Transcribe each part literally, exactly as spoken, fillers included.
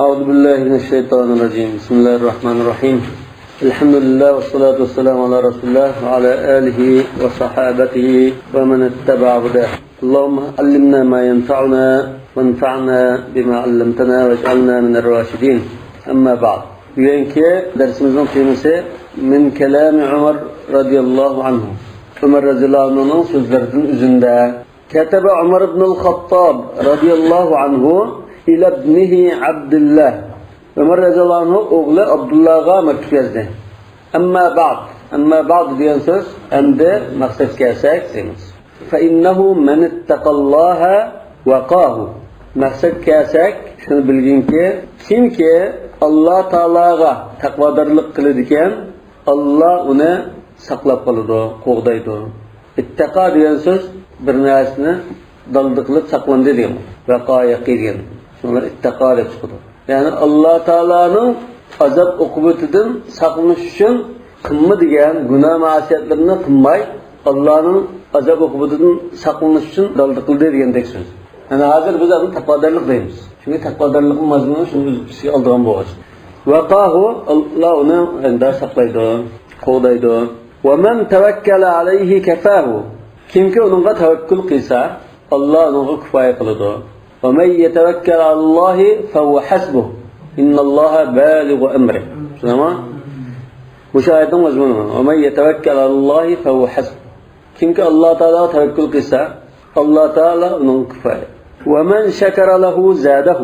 أعوذ بالله من الشيطان الرجيم. بسم الله الرحمن الرحيم. الحمد لله والصلاة والسلام على رسول الله وعلى آله وصحابته ومن اتبع هداه. اللهم علمنا ما ينفعنا وانفعنا بما علمتنا واجعلنا من الراشدين. أما بعد. بۈگۈنكى دەرسىمىزنىڭ تېمىسى من كلام عمر رضي الله عنه. ئۆمەر رەزىياللاھۇ ئەنھۇنىڭ سۆزلىرىدىن ئۈزۈندە. كتب عمر بن الخطاب رضي الله عنه إلى ابنه عبد الله. ئۆمەر رەزىياللاھۇ ئەنھۇ ئوغلى ئابدۇللاغا مەكتۇپ يازدى. أما بعد، أما بعد دېگەن سۆز، ئەمدى مەقسەتكە كەلسەك دەيمىز. فإنه من اتقى الله وقاه. مەقسەتكە كەلسەك، شۇنى بىلگىنكى، كىمكى ئاللا تائالاغا تەقۋادارلىق قىلىدىكەن، ئاللا ئۇنى ساقلاپ قالىدۇ، قوغدايدۇ. ئىتتەقا دېگەن سۆز بىر نەرسىنى دالدا قىلىپ ساقلاندى دېگەن. ۋەقا يەقى دېگەن. شۇڭلار ئىتتەقا دەپ چىقىدۇ. يەنى ئاللا تائالانىڭ ئازاب ئوقۇبىتىدىن ساقلىنىش ئۈچۈن قىلما دېگەن گۇناھ مەسىيەتلىرىنى قىلماي، ئاللانىڭ ئازاب ئوقۇبىتىدىن ساقلىنىش ئۈچۈن دالدا قىلدى دېگەندەك سۆز. يەنى ھازىر بىز ئۇنى تەقۋادارلىق دەيمىز. چۈنكى تەقۋادارلىقنىڭ مەزمۇنى شۇنى ئۆز ئىچىگە ئالىدىغان بولغاچ. ۋەقاھۇ، ئاللا ئۇنى ئەمدى ساقلايدۇ، قوغدايدۇ. ومن توكل عليه كفاه. كىمكى ئۇنىڭغا تەۋەككۈل قىلسا، ئاللا ئۇنىڭغا كۇپايە قىلىدۇ. ومن يتوكل على الله فهو حسبه. إن الله بالغ أمره. چۈشەندىڭىزمۇ؟ مۇشۇ ئايەتنىڭ مەزمۇنى. ومن يتوكل على الله فهو حسبه. كىمكى ئاللا تائالاغا تەۋەككۈل قىلسا، ئاللا تائالا ئۇنىڭغا كۇپايە. ومن شكر له زاده.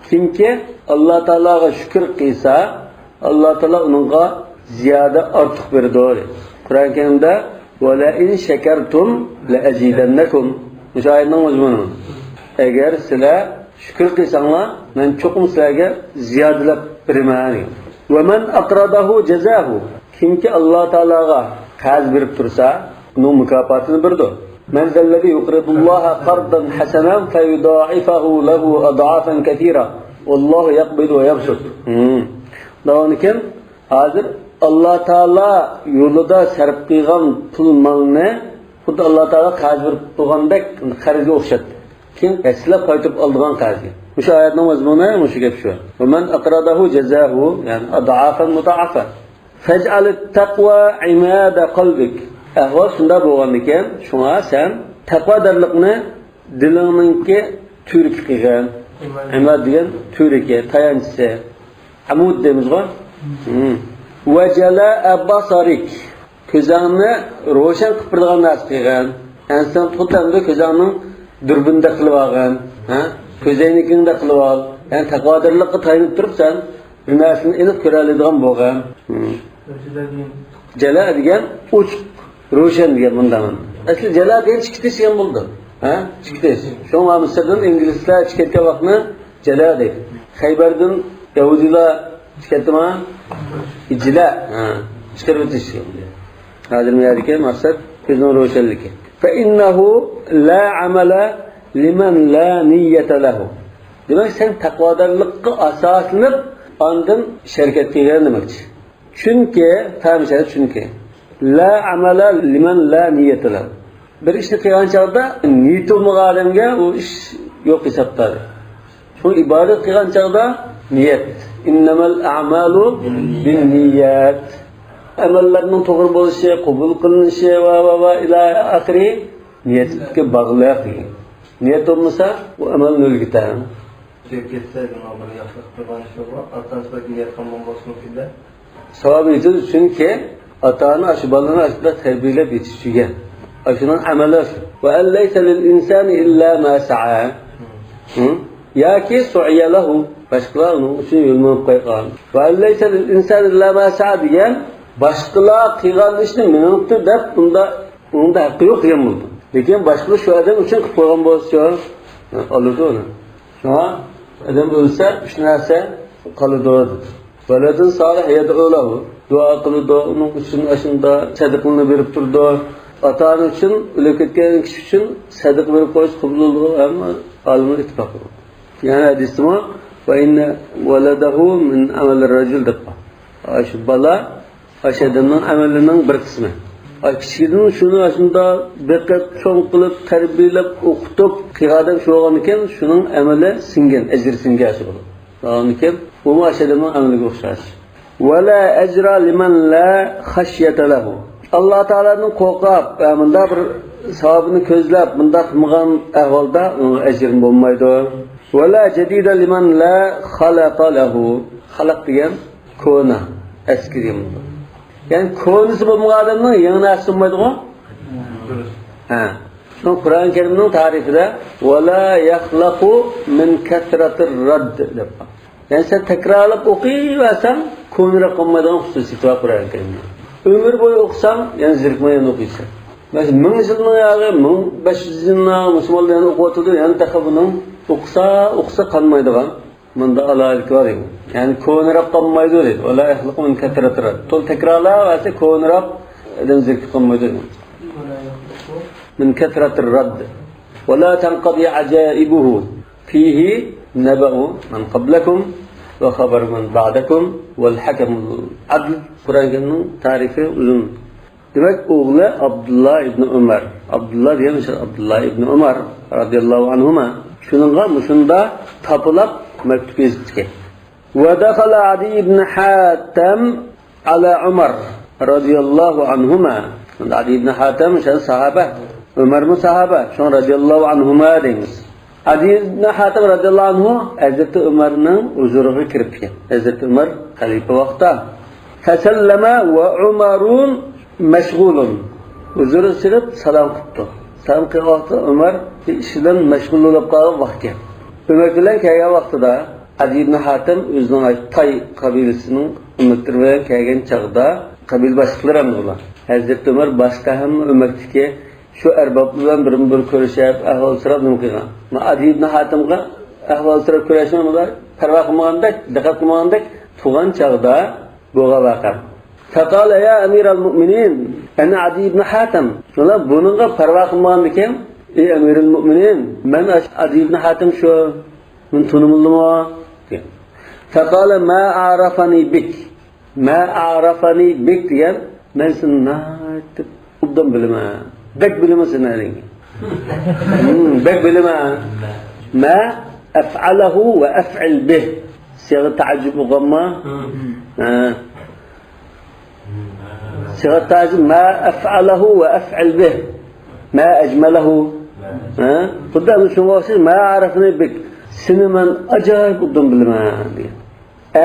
كىمكى ئاللا تائالاغا شۈكۈر قىلسا، ئاللا تائالا ئۇنىڭغا زىيادە ئارتۇق بېرىدۇ. قۇرئان كەرىمدە ولئن شكرتم لأزيدنكم. مۇشۇ ئايەتنىڭ مەزمۇنى. ئەگەر سىلەر شۈكۈر قىلساڭلار، مەن چوقۇم سىلەرگە زىيادىلەپ بېرىمەن دېگەن. ومن أقرضه جزاه. كىمكى ئاللا تائالاغا قەرز بېرىپ تۇرسا، ئۇنىڭ مۇكاپاتىنى بېرىدۇ. من ذا الذي يقرض الله قرضا حسنا فيضاعفه له أضعافا كثيرة والله يقبض ويبسط. داۋامىكەن، ھازىر ئاللا تائالا يولىدا سەرپ قىلغان پۇل مالنى خۇددى ئاللا تائالا قەرز بېرىپ تۇرغاندەك قەرزگە ئوخشاتتى. كېيىن ھەسسىلەپ قايتۇرۇپ ئالىدىغان قەرزگە. مۇشۇ ئايەتنىڭ مەزمۇنى مۇشۇ گەپ شۇ. ومن أقرضه جزاه، يەنى أضعافا مضاعفة. فاجعل التقوى عماد قلبك. ئەھۋال شۇنداق بولغاندىكىن، شۇڭا سەن تەقۋادارلىقنى دىلىڭنىڭكى تۈۋرۈكى قىلغىن. ئىماد دېگەن تۈۋرۈكى، تايانچىسى. ئەمۇد دەيمىزغۇ. ۋەجەلائە بەسەرىك. كۆزۈڭنى روشەن قىلىپ بېرىدىغان نەرسە قىلغىن. ئەنسەن خۇددى ئەمدى كۆزۈڭنىڭ دۇربۇنىدەك قىلىۋالغىن. ھە؟ كۆزەينىكىڭدەك قىلىۋال. يەنى تەقۋادارلىققا تايىنىپ تۇرۇپ سەن بىر نەرسىنى ئېنىق كۆرەلەيدىغان بولغىن. جەلا دېگەن ئوچۇق، روشەن دېگەن مۇنداق. ئەسلى جەلا دېگەن چىقىتىش دېگەن بولىدۇ. ھە؟ چىقىتىش. شۇڭا مىسىردىن ئىنگلىزلار چىقىرىۋەتكەن ۋاقىتنى جەلا دەيدۇ. خەيبەردىن يەھۇدىيلار چىقىرىۋەتتىمۇ؟ ئىجلا. ھە. چىقىرىۋېتىش. ھازىر بۇ يەردىكى مەقسەت كۆزنىڭ روشەنلىكى. فإنه لا عمل لمن لا نية له. دېمەك، سەن تەقۋادارلىققا ئاساسلىنىپ ئاندىن ئىش ھەرىكەت قىلغىن دېمەكچى. چۈنكى، تام شەرت چۈنكى. لا عمل لمن لا نية له. بىر ئىشنى قىلغان چاغدا نىيىتى بولمىغان ئادەمگە ئۇ ئىش يوق ھېسابتا. شۇ ئىبادەت قىلغان چاغدا نىيەت. إنما الأعمال بالنيات. ئەمەللەرنىڭ توغرا بولۇشى، قوبۇل قىلىنىشى ۋە، ۋە، ۋە ئىلى ئاخىرى نىيەتكە باغلىق دېگەن. نىيەت بولمىسا، ئۇ ئەمەل نۆلگە تەڭ. سۆيۈپ كەتسە، بۇنىڭ بىر ياخشىلىق قىلغان ئىشى بار. ئاتا-ئانىسى بەلكىم نىيەت قىلمىغان بولسىمۇ كۈندە. ساۋاب يېتىدۇ، چۈنكى ئاتا-ئانا ئاشۇ بالىنى ئاشۇنداق تەربىيەلەپ يېتىشتۈرگەن. ئاشۇنىڭ ئەمەلى ئاشۇ. وأن ليس للإنسان إلا ما سعى. ھە؟ ياكى سعي له. باشقىلار ئۇنىڭ ئۈچۈن يول مېڭىپ قويغان. وأن ليس للإنسان إلا ما سعى دېگەن، باشقىلار قىلغان ئىشنى مېنىڭكى دەپ ئۇندا ئۇنىڭدا ھەققى يوق دېگەن بولىدۇ. لېكىن باشقىلار شۇ ئادەم ئۈچۈن قىلىپ قويغان بولسىچۇ؟ ئالىدۇ ئۇنى. شۇڭا ئادەم ئۆلسە، ئۈچ نەرسە قالىدۇ دېدى. ولد صالح يدعو له. دۇئا قىلىدۇ، ئۇنىڭ ئۈچۈن ئاشۇنداق سەدىقىنى بېرىپ تۇرىدۇ. ئاتا-ئانا ئۈچۈن، ئۆلۈپ كەتكەن كىشى ئۈچۈن سەدىقە بېرىپ قويسا قوبۇل بولىدۇ، ھەممە ئالىملار ئىتتىپاق قىلىدۇ. يەنە ھەدىستىمۇ، وإن ولده من عمل الرجل دەپ بار. شۇ بالا ئاشۇ ئادەمنىڭ ئەمىلىنىڭ بىر قىسمى. ئاي، كىچىكىدىن شۇنى ئاشۇنداق بېقىپ، چوڭ قىلىپ، تەربىيەلەپ، ئوقۇتۇپ قىلغان ئادەم شۇ بولغاندىكىن، شۇنىڭ ئەمىلى سىڭگەن، ئەجرى سىڭگەن شۇ بولىدۇ. داۋامىدىكى، بۇمۇ ئاشۇ ئادەمنىڭ ئەمىلىگە ئوخشاش. «ولا أجر لمن لا خشية له». ئاللا تائالادىن قورقۇپ، ۋە مۇنداق بىر ساۋابىنى كۆزلەپ، مۇنداق قىلمىغان ئەھۋالدا ئۇنىڭ ئەجرى بولمايدۇ. «ولا جديد لمن لا خلق له». خەلق دېگەن كونا، ئەسكى دېگەن بولىدۇ. يەنى كونىسى بولمىغان ئادەمنىڭ يېڭى نەرسىسى بولمايدىغۇ؟ ھە. شۇڭا قۇرئان كەرىمنىڭ تارىخىدا «ولا يخلق من كثرة الرد» دەپ قالغان. يەنى سەن تەكرارلاپ ئوقۇيۋەرسەڭ، كونىراپ قالمايدىغان خۇسۇسىيىتى بار قۇرئان كەرىمنىڭ. ئۆمۈر بويى ئوقۇساڭ، يەنە زېرىكمەي يەنە ئوقۇيسەن. مەسىلەن، مىڭ يىلنىڭ ياغى، مىڭ بەش يۈز يىلنىڭ ياغى مۇسۇلمانلار يەنە ئوقۇۋاتىدۇ، يەنە تېخى بۇنىڭ ئوقۇسا، ئوقۇسا قانمايدىغان. مۇندا ئالاھىدىلىكى بار دېگەن. يەنى كونىراپ قالمايدۇ دەيدۇ. «ولا يخلق من كثرة الرد». تولا تەكرارلاۋەرسە كونىراپ، ئادەم زېرىكىپ قالمايدۇ دېگەن. «من كثرة الرد. ولا تنقضي عجائبه. فيه نبأ من قبلكم وخبر من بعدكم والحكم العدل». قۇرئان كەرىمنىڭ تارىخى ئۇزۇن. دېمەك، ئوغلى ئابدۇللا ئىبنى ئۆمەر. ئابدۇللا دېگەن مۇشۇ ئابدۇللا ئىبنى ئۆمەر رازىياللاھۇ ئەنھۇما. شۇنىڭغا مۇشۇنداق تاپىلاپ مەكتۇپ يېزىپتىكەن. ودخل عدي بن حاتم على عمر رضي الله عنهما. ئەدى ئىبنى ھاتىم شۇ ساھابە. ئۆمەرمۇ ساھابە. شۇڭا رازىياللاھۇ ئەنھۇما دەيمىز. ئەدى ئىبنى ھاتىم رازىياللاھۇ ئەنھۇ ھەزرىتى ئۆمەرنىڭ ھۇزۇرىغا كىرىپتىكەن. ھەزرىتى ئۆمەر خەلىپە ۋاقتىدا. فسلم وعمر مشغول. ھۇزۇرىغا كىرىپ سالام قىپتۇ. سالام قىلغان ۋاقتىدا ئۆمەر بىر ئىش بىلەن مەشغۇل بولۇپ قالغان ۋاقىت ئىكەن. ئۆمەر بىلەن كەلگەن ۋاقتىدا ئەدى ئىبنى ھاتىم ئۆزىنىڭ تاي قەبىلىسىنىڭ ئۆمەكلىرى بىلەن كەلگەن چاغدا قەبىلە باشلىقلىرى ھەمدە بۇلار. ھەزرىتى ئۆمەر باشقا ھەممە ئۆمەكتىكى شۇ ئەرباب بىلەن بىرمۇ بىر كۆرۈشۈپ، ئەھۋال سوراپ نېمە قىلغان. مانا ئەدى ئىبنى ھاتىمغا ئەھۋال سوراپ كۆرۈشمەي بۇلار پەرۋا قىلمىغاندەك، دىققەت قىلمىغاندەك تۇرغان چاغدا بولغان ۋەقە. فقال يا أمير المؤمنين، أنا عدي بن حاتم. شۇڭا بۇنىڭغا پەرۋا قىلمىغاندىكىن، ئەي ئەمىرۇل مۆمىنىن، مەن ئەدى ئىبنى ھاتىم شۇ، مېنى تونۇمىدىمۇ؟ دېگەن. فقال ما عرفني بك. ما عرفني بك دېگەن، مەن سېنى ناھايىتى ئوبدان بىلىمەن. بەك بىلىمەن سېنى ھەدىڭنى. ھىم، بەك بىلىمەن. ما أفعله وأفعل به. سىيغە تەئەججۈب بولغانمۇ؟ ھە. سىيغە تەئەججۈب، ما أفعله وأفعل به. ما أجمله. ھە؟ خۇددى ئەنە شۇنىڭغا ئوخشاش، ما عرفني بك. سېنى مەن ئاجايىپ ئوبدان بىلىمەن دېگەن.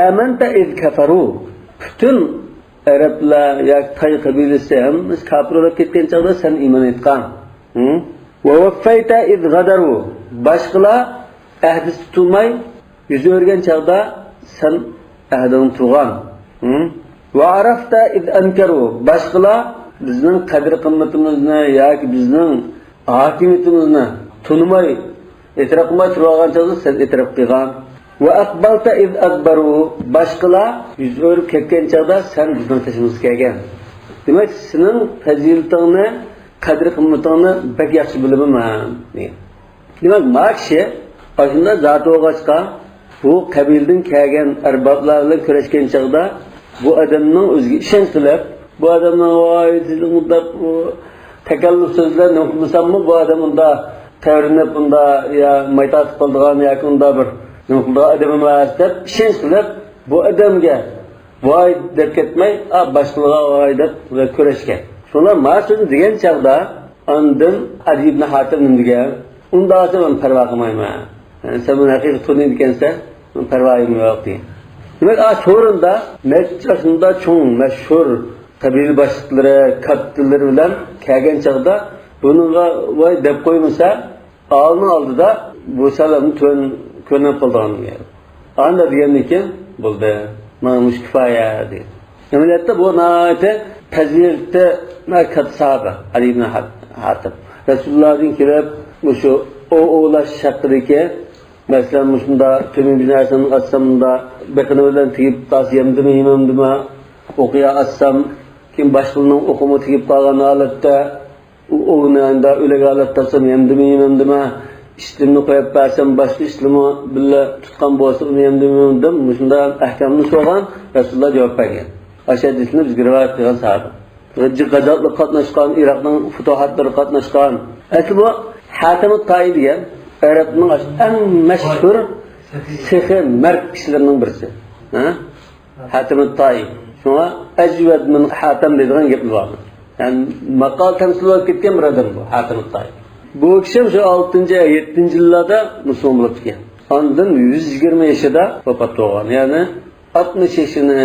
آمنت إذ كفروا. پۈتۈن ئەرەبلەر ياكى تاي قەبىلىسى ھەممىسى كاپىر بولۇپ كەتكەن چاغدا سەن ئىمان ئېيتقان. ھە؟ ووفيت إذ غدروا. باشقىلار ئەھدىسى تۇتماي يۈز ئۆرۈگەن چاغدا سەن ئەھدىڭنى تۇتقان. ھە؟ وعرفت إذ أنكروا. باشقىلار بىزنىڭ قەدىر-قىممىتىمىزنى ياكى بىزنىڭ ھاكىمىيىتىمىزنى تونۇماي، ئېتىراپ قىلماي تۇرۇۋالغان چاغدا سەن ئېتىراپ قىلغان. وأقبلت إذ أدبروا. باشقىلار يۈز ئۆرۈپ كەتكەن چاغدا سەن بىزنىڭ قېشىمىزغا كەلگەن. دېمەك، سېنىڭ پەزىلىتىڭنى، قەدىر-قىممىتىڭنى بەك ياخشى بىلىمەن مەن، دېگەن. دېمەك، ما كىشى ئاشۇنداق زاتى بولغاچقا، بۇ قەبىلىدىن كەلگەن ئەربابلار بىلەن كۆرۈشكەن چاغدا، بۇ ئادەمنىڭ ئۆزىگە ئىشەنچ قىلىپ، بۇ ئادەمنىڭ ۋاي سىزنىڭ مۇنداق، ئۇ، تەكەللۇپ سۆزلەر نېمە قىلمىساممۇ، بۇ ئادەم ئۇنداق تەۋرىنىپ، ئۇنداق يا ماي تارتىپ قالىدىغان ياكى ئۇنداق بىر نېمە قىلىدىغان ئادەم ئەمەس دەپ ئىشەنچ قىلىپ، بۇ ئادەمگە ۋاي دەپ كەتمەي، ئا، باشقىلارغا ۋاي دەپ كۆرۈشكەن. شۇڭا ما سۆزنى دېگەن چاغدا، ئاندىن ئەدى ئىبنى ھاتىم نېمە دېگەن؟ ئۇنداق دېسە مەن پەرۋا قىلمايمەن. يەنى سەن مېنى ھەقىقىي تونۇيدىكەنسەن، مېنىڭ پەرۋايىم يوق دېگەن. دېمەك، ئا سورۇندا نەچچە شۇنداق چوڭ، مەشھۇر قەبىلە باشلىقلىرى، كاتتىلىرى بىلەن كەلگەن چاغدا بۇنىڭغا ۋاي دەپ قويمىسا، ئالىنىڭ ئالدىدا بۇ سالام تۆن كۆرۈنۈپ قالىدىغان گەپ. ئانداق دېگەندىن كېيىن، بولدى، ماڭا مۇشۇ كۇپايە، دېدى. ئەمەلىيەتتە بۇ ناھايىتى پەزىلىتى كاتتا ساھابە، ئەدى ئىبنى ھاتىم. رەسۇلۇللاھتىن كېلىپ، مۇشۇ ئوۋ ئوۋلاش ھەققىدىكى، مەسىلەن، مۇشۇنداق تۆمۈر بىر نەرسىنى ئاتسام، مۇنداق بېقىنى بىلەن تېگىپ قالسا، يەمدىمۇ، يېمەمدىمۇ، ئوقيا ئاتسام، كېيىن باشقىلارنىڭ ئوقىمۇ تېگىپ قالغان ھالەتتە، ئۇ ئوۋنى ئەندى ئۆلۈك ھالەتتە تاپسام، يەمدىمۇ، يېمەمدىمۇ؟ ئىشلىرىمنى قويۇپ بەرسەم، باشقا ئىشلىرىمۇ بىللە تۇتقان بولسا، ئۇنى يەمدىمۇ، يېمەمدىمۇ؟ مۇشۇنداق ئەھكامنى سورىغان، رەسۇلۇللا جاۋاب بەرگەن. ئاشۇ ھەدىسنى بىزگە رىۋايەت قىلغان ساھابە. غەززاتلىرىغا قاتناشقان، ئىراقنىڭ پۇتۇھاتلىرىغا قاتناشقان. ئەسلى بۇ ھاتىم تائى دېگەن ئەرەبنىڭ ئەڭ مەشھۇر سېخىي مەرد كىشىلەرنىڭ بىرسى. ھە؟ ھاتىم تائى. شۇڭا ئەجۋەد مىن ھاتەم دەيدىغان گەپلەر بار. يەنى ماقال تەمسىل بولۇپ كەتكەن بىر ئادەم بۇ، ھاتىم تائى. بۇ كىشى شۇ ئالتىنچى، يەتتىنچى يىللاردا مۇسۇلمان بولۇپ كەتكەن. ئاندىن يۈز يىگىرمە يېشىدا ۋاپات بولغان. يەنى ئاتمىش يېشىنى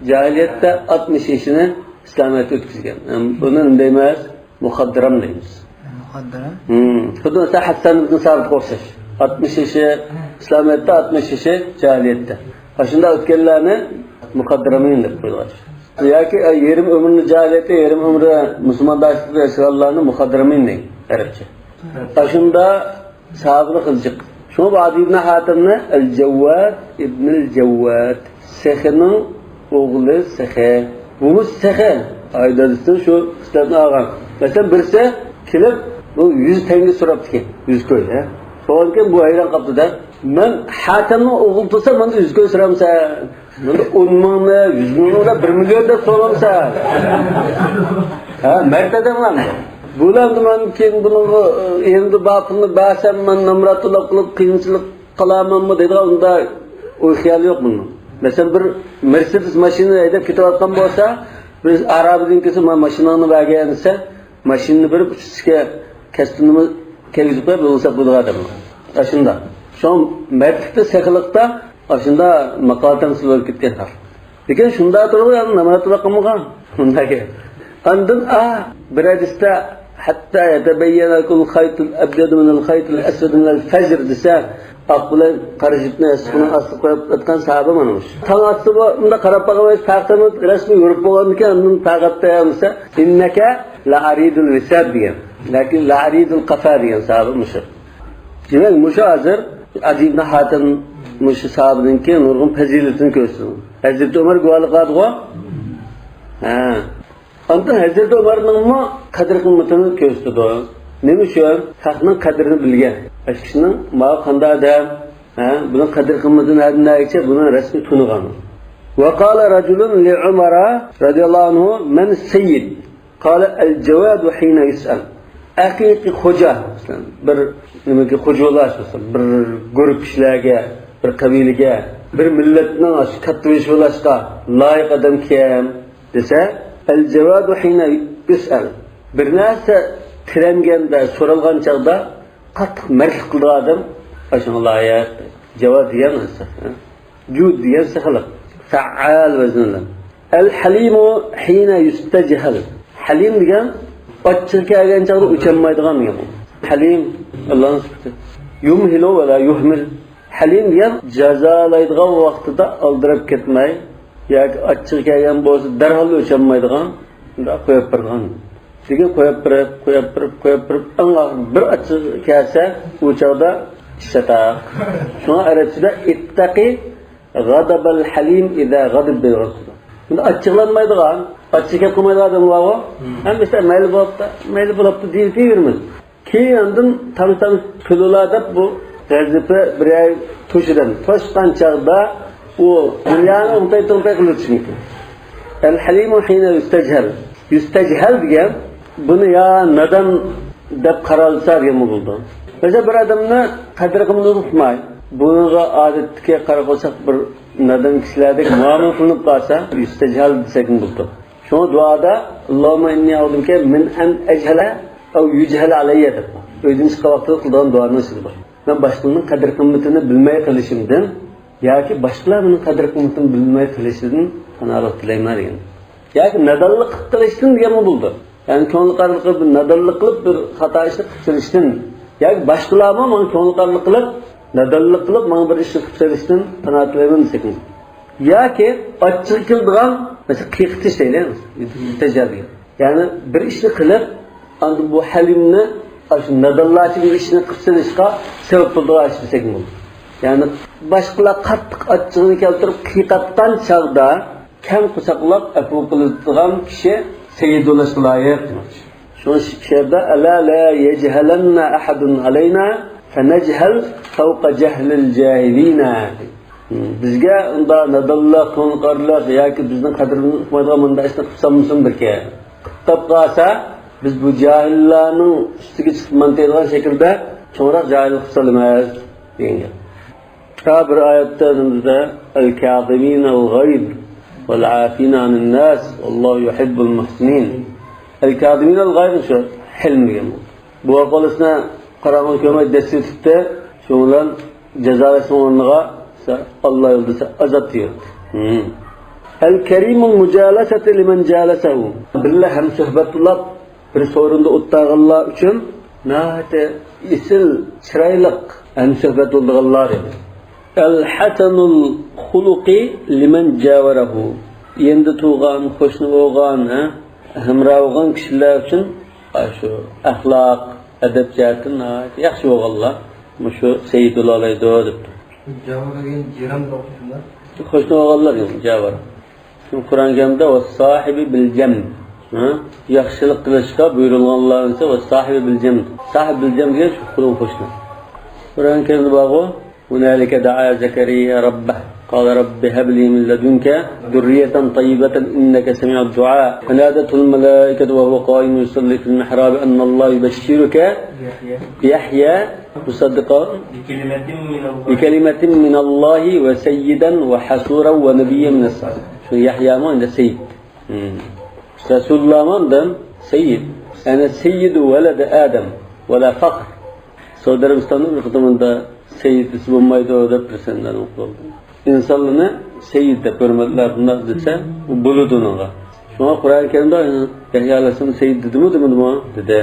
جاھىلىيەتتە، ئاتمىش يېشىنى ئىسلامىيەتتە ئۆتكۈزگەن. بۇنى نېمە دەيمىز؟ مۇخەددىرام دەيمىز. مۇخەددىرام؟ ھىم. خۇددى مەسىلەن، ھەسسان ئىبن سابىتقا ئوخشاش. ئاتمىش يېشى ئىسلامىيەتتە، ئاتمىش يېشى جاھىلىيەتتە. ئاشۇنداق ئۆتكەنلەرنى مۇخەددىرامىن دەپ قويغان. ياكى، ئە، يېرىم ئۆمرىنى جاھىلىيەتتە، يېرىم ئۆمرى مۇسۇلمانداشلىقتا ياشىغانلارنى مۇخەددىرامىن دەيدۇ ئەرەبچە. ئاشۇنداق ساھابىلىق خىلجىق. شۇڭا بۇ ئادى ئىبن ھاتىمنى ئەل-جەۋۋاد ئىبنىل جەۋۋاد، سېخىنىڭ ئوغلى سېخى. بۇمۇ سېخى. ئاي دادىسىدىن شۇ خىسلەتنى ئالغان. مەسىلەن، بىرسى كېلىپ، بۇ يۈز تەڭگە سوراپتىكەن، يۈز كوي، ھە؟ سورىغانكەن، بۇ ھەيران قاپتۇ-دە. مەن ھاتەمنىڭ ئوغلى تۇرسام، مەندىن يۈز كوي سورامسەن؟ مەندىن ئون مىڭنى، يۈز مىڭنى، بىر مىليون دەپ سورامسەن؟ ھە، مەرد ئادەملەر. بۇلار مەن كېيىن بۇنىڭغا، ئە، ئېلىمدا بار پۇلنى بەرسەم، مەن نامراتلىق قىلىپ، قىيىنچىلىق قىلارمەنمۇ دەيدىغان ئۇنداق ئوي خىيالى يوق بۇنىڭ. مەسىلەن، بىر مېرسېدېس ماشىنا ھەيدەپ كېتىۋاتقان بولسا، بىر ئارابىدىن كەلسە، مانا ماشىناڭنى بەرگەن دېسە، ماشىنىنى بېرىپ ئۈستىگە كەستىنىمۇ كىيگۈزۈپ قويۇپ يولغا ساپ بولىدىغان ئادەم. ئاشۇنداق. شۇڭا مەردلىكتە، سېخىلىقتا ئاشۇنداق ماقال تەمسىل بولۇپ كەتكەن خەق. لېكىن شۇنداق تۇرۇپ، يەنە نامراتلىق قىلمىغان. ئۇنداق. ئاندىن، ئا، بىر ھەدىستە، «ھەتتا يەتەبەييەنە لەكۇمۇل خەيتۇل ئەبيەدۇ مىنەل خەيتىل ئەسۋەدى مىنەل فەجر» دېسە، ئاق بىلەن قارا جىپنى ياستۇقنىڭ ئاستىغا قويۇپ ياتقان ساھابە مانا مۇشۇ. تاڭ ئاتسا بۇ، مۇنداق قاراپ باققان ۋاقىت پەقەت رەسمىي يورۇپ بولغاندىكىن، ئاندىن پەقەت دېسە، «ئىننەكە لەئەرىدۇل ۋىساد» دېگەن. لەكىن «لەئەرىدۇل قافا» دېگەن ساھابە مۇشۇ. دېمەك، مۇشۇ ھازىر ئادى ئىبن ھاتىم مۇشۇ ساھابىدىنكى نۇرغۇن پەزىلىتىنى كۆرسىتىدۇ. ھەزرىتى ئۆمەر گۇۋاھلىق قىلىدىغۇ؟ ھە. ئاندىن ھەزرىتى ئۆمەرنىڭمۇ قەدىر-قىممىتىنى كۆرسىتىدۇ. نېمە ئۈچۈن؟ خەقنىڭ قەدرىنى بىلگەن. ئاشۇ كىشىنىڭ ماۋۇ قانداق ئادەم، ھە، بۇنىڭ قەدىر-قىممىتىنى ھەددىدىن نەگىچە بۇنى رەسمىي تونۇغان. وقال رجل لعمر رضي الله عنه: من السيد؟ قال: الجواد حين يسأل. ھەقىقىي خوجا، مەسىلەن، بىر نېمىگە خوجا بولۇش، مەسىلەن، بىر گۇرۇپ كىشىلەرگە، بىر قەبىلىگە، بىر مىللەتنىڭ ئاشۇ كاتتىبېشى بولۇشقا لايىق ئادەم كىم دېسە، الجواد حين يسأل. بىر نەرسە تىلەنگەندە، سورالغان چاغدا قاتتىق مەردلىك قىلىدىغان ئادەم ئاشۇنىڭغا لايىق. جاۋاد دېگەن نەرسە. جود دېگەن سېخىلىق. فەئال ۋەزنى بىلەن. الحليم حين يستجهل. ھەلىم دېگەن ئاچچىقى كەلگەن چاغدا ئۆچەلمەيدىغان دېگەن بۇ. ھەلىم، ئاللانىڭ سۈپىتى. يمهل ولا يهمل. ھەلىم دېگەن جازالايدىغان ۋاقتىدا ئالدىراپ كەتمەي ياكى ئاچچىقى كەلگەن بولسا دەرھال ئۆچەلمەيدىغان، شۇنداق قويۇپ بېرىدىغان. لېكىن قويۇپ بېرىپ، قويۇپ بېرىپ، قويۇپ بېرىپ، ئەڭ ئاخىرى بىر ئاچچىقى كەلسە، ئۇ چاغدا ئىش چاتاق. شۇڭا ئەرەبچىدە «اتق غضب الحليم إذا غضب» دەيدىغان. ئەمدى ئاچچىقلانمايدىغان، ئاچچىقى كەپ قالمايدىغان ئادەم بارغۇ. ھەممىسى «مەيلى بولۇپتۇ، مەيلى بولۇپتۇ» دېيىۋېرىمىز. كېيىن ئاندىن تاڭ-تاڭ كۈلىلا دەپ بۇ غەزىپى بىرەر توشىدىن توشقان چاغدا ئۇ دۇنيانى ئوڭتاي-توڭتاي قىلىۋېتىشى مۇمكىن. الحليم حين يستجهل. يستجهل دېگەن بۇنى يا نادان دەپ قارالسا دېگەنمۇ بولىدۇ. مەسىلەن، بىر ئادەمنى قەدىر-قىممىتىنى ئۇقماي، بۇنىڭغا ئادەتتىكى قارىغۇ بولساق بىر نادان كىشىلەردەك مۇئامىلە قىلىنىپ قالسا، يستجهل دېسەكمۇ بولىدۇ. شۇڭا دۇئادا «اللهم إني أعوذ بك من أن أجهل أو يجهل علي» دەپ، ئۆيدىن چىققان ۋاقتىدا قىلىدىغان دۇئانىڭ ئىچىدە بار. مەن باشقىلارنىڭ قەدىر-قىممىتىنى بىلمەي قېلىشىمدىن ياكى باشقىلار مېنىڭ قەدىر-قىممىتىمنى بىلمەي قېلىشىدىن پاناھلىق تىلەيمەن دېگەن. ياكى نادانلىق قىلىپ قېلىشتىن دېگەنمۇ بولىدۇ. يەنى كۆڭلى قارىلىق قىلىپ، بىر نادانلىق قىلىپ، بىر خاتا ئىشنى قىلىپ قېلىشتىن ياكى باشقىلارمۇ ماڭا كۆڭلى قارىلىق قىلىپ، نادانلىق قىلىپ، ماڭا بىر ئىشنى قىلىپ قېلىشتىن پاناھ تىلەيمەن دېسەكمۇ. ياكى ئاچچىقى كېلىدىغان، مەسىلەن، قىيقىتىش دەيلى، تەجەللى. يەنى بىر ئىشنى قىلىپ، ئاندىن بۇ ھەلىمنى ئاشۇ نادانلارچە بىر ئىشنى قىلىپ سېلىشقا سەۋەب بولىدىغان ئىش دېسەك بولىدۇ. يەنى باشقىلار قاتتىق ئاچچىقىنى كەلتۈرۈپ قىيقاتقان چاغدا كەڭ قورساقلاپ ئەپۇ قىلىدىغان كىشى سەييىد بولۇشقا لايىق. شۇ شېئىردا: «ألا لا يجهلن أحد علينا فنجهل فوق جهل الجاهلين». بىزگە ئۇنداق نادانلىق، كۆڭلى قارىلىق ياكى بىزنىڭ قەدرىمىزنى ئۇقمايدىغان مۇنداق ئىشنى قىلساممىسۇن بىركى. قىلىپ قالسا، بىز بۇ جاھىللارنىڭ ئۈستىگە چىقىپ مانتايدىغان شەكىلدە چوڭراق جاھىللىق قىلسا ئەمەس دېگەن گەپ. تا بىر ئايەتتە نېمىدە، «الكاظمين الغيظ والعافين عن الناس والله يحب المحسنين». «الكاظمين الغيظ» شۇ ھىلم دېگەن بۇ. بۇ ئەھۋالىسىنى قاراڭغۇ كۆرمەي دەسسىۋېتىپتى. شۇنىڭ بىلەن جازالاشنىڭ ئورنىغا ئاللا يولىدا ئازاب دېيىپتۇ. «الكريم المجالسة لمن جالسه». بىللە ھەمسۆھبەت بولۇپ، بىر سورۇندا ئولتۇرغانلار ئۈچۈن ناھايىتى ئېسىل، چىرايلىق ھەمسۆھبەت بولىدىغانلار ئىدى. «الحسن الخلق لمن جاوره». يېنىدا تۇرغان، قوشنا بولغان، ھە، ھەمراھ بولغان كىشىلەر ئۈچۈن ئاشۇ ئەخلاق، ئەدەپ جەھەتتىن ناھايىتى ياخشى بولغانلار مۇشۇ سەييىد بولالايدۇ دەپتۇ. جاۋار دېگەن جىران بولۇشىدۇ. قوشنا بولغانلار دېگەن جاۋار. شۇ قۇرئان كەرىمدە «ۋەسساھىبى بىلجەم». ھە؟ ياخشىلىق قىلىشقا بۇيرۇلغانلار دېسە، «ۋەسساھىبى بىلجەم». ساھىب بىلجەم دېگەن شۇ قولۇڭ قوشنا. قۇرئان كەرىمدە بارغۇ، «هنالك دعا زكريا ربه قال رب هب لي من لدنك ذرية طيبة إنك سميع الدعاء ونادته الملائكة وهو قائم يصلي في المحراب أن الله يبشرك بيحيى مصدقا بكلمة من الله وسيدا وحصورا ونبيا من الصالحين». شۇ يەھيامۇ ئەمدى سەييىد. رەسۇلۇللاھمۇ ئاندىن سەييىد. يەنى سەييىدۇ ۋەلەدى ئادەم ۋەلا فەخر. سەئۇدى ئەرەبىستاندا بىر قېتىم ئۇندا سەييىد دېسە بولمايدۇ دەپ بىر سەندەن ئوقۇپ ئالدىم. ئىنسانلارنى سەييىد دەپ ھۆرمەتلەپ بۇنداق دېسە، بۇ بولىدۇ ئۇنىڭغا. شۇڭا قۇرئان كەرىمدە يەھيا ئەلەيھىسسالام سەييىد دېدىمۇ، دېمىدىمۇ؟ دېدى.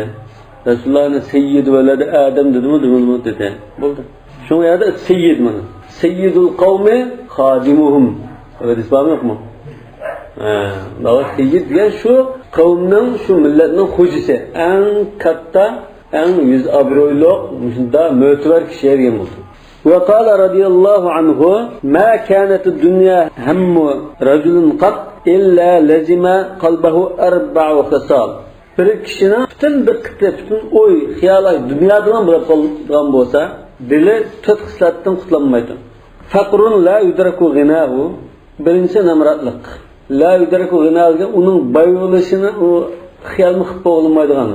رەسۇلۇللاھنى سەييىد ۋەلەدى ئادەم دېدىمۇ، دېمىدىمۇ؟ دېدى. بولدى. شۇ يەردە سەييىد مانا. سەييىدۇل قەۋمى خادىمۇھۇم. ھەدىس بارمۇ يوقمۇ؟ ھە، داۋا سەييىد دېگەن شۇ قەۋمنىڭ، شۇ مىللەتنىڭ خوجىسى، ئەڭ كاتتا، ئەڭ يۈز ئابرۇيلۇق، مۇشۇنداق مۆتىۋەر كىشى دېگەن بولىدۇ. وقال رضي الله عنه: ما كانت الدنيا هم رجل قط إلا لزم قلبه أربع خصال. بىر كىشىنىڭ پۈتۈن دىققىتى، پۈتۈن ئوي، خىيالى دۇنيادىلا بولۇپ قالغان بولسا، دىلى تۆت خىسلەتتىن قۇتۇلالمايدۇ. فقر لا يدرك غناه، بىرىنچى نامراتلىق. لا يدرك غناه دېگەن ئۇنىڭ باي بولۇشىنى ئۇ خىيالمۇ قىلىپ بولمايدىغان،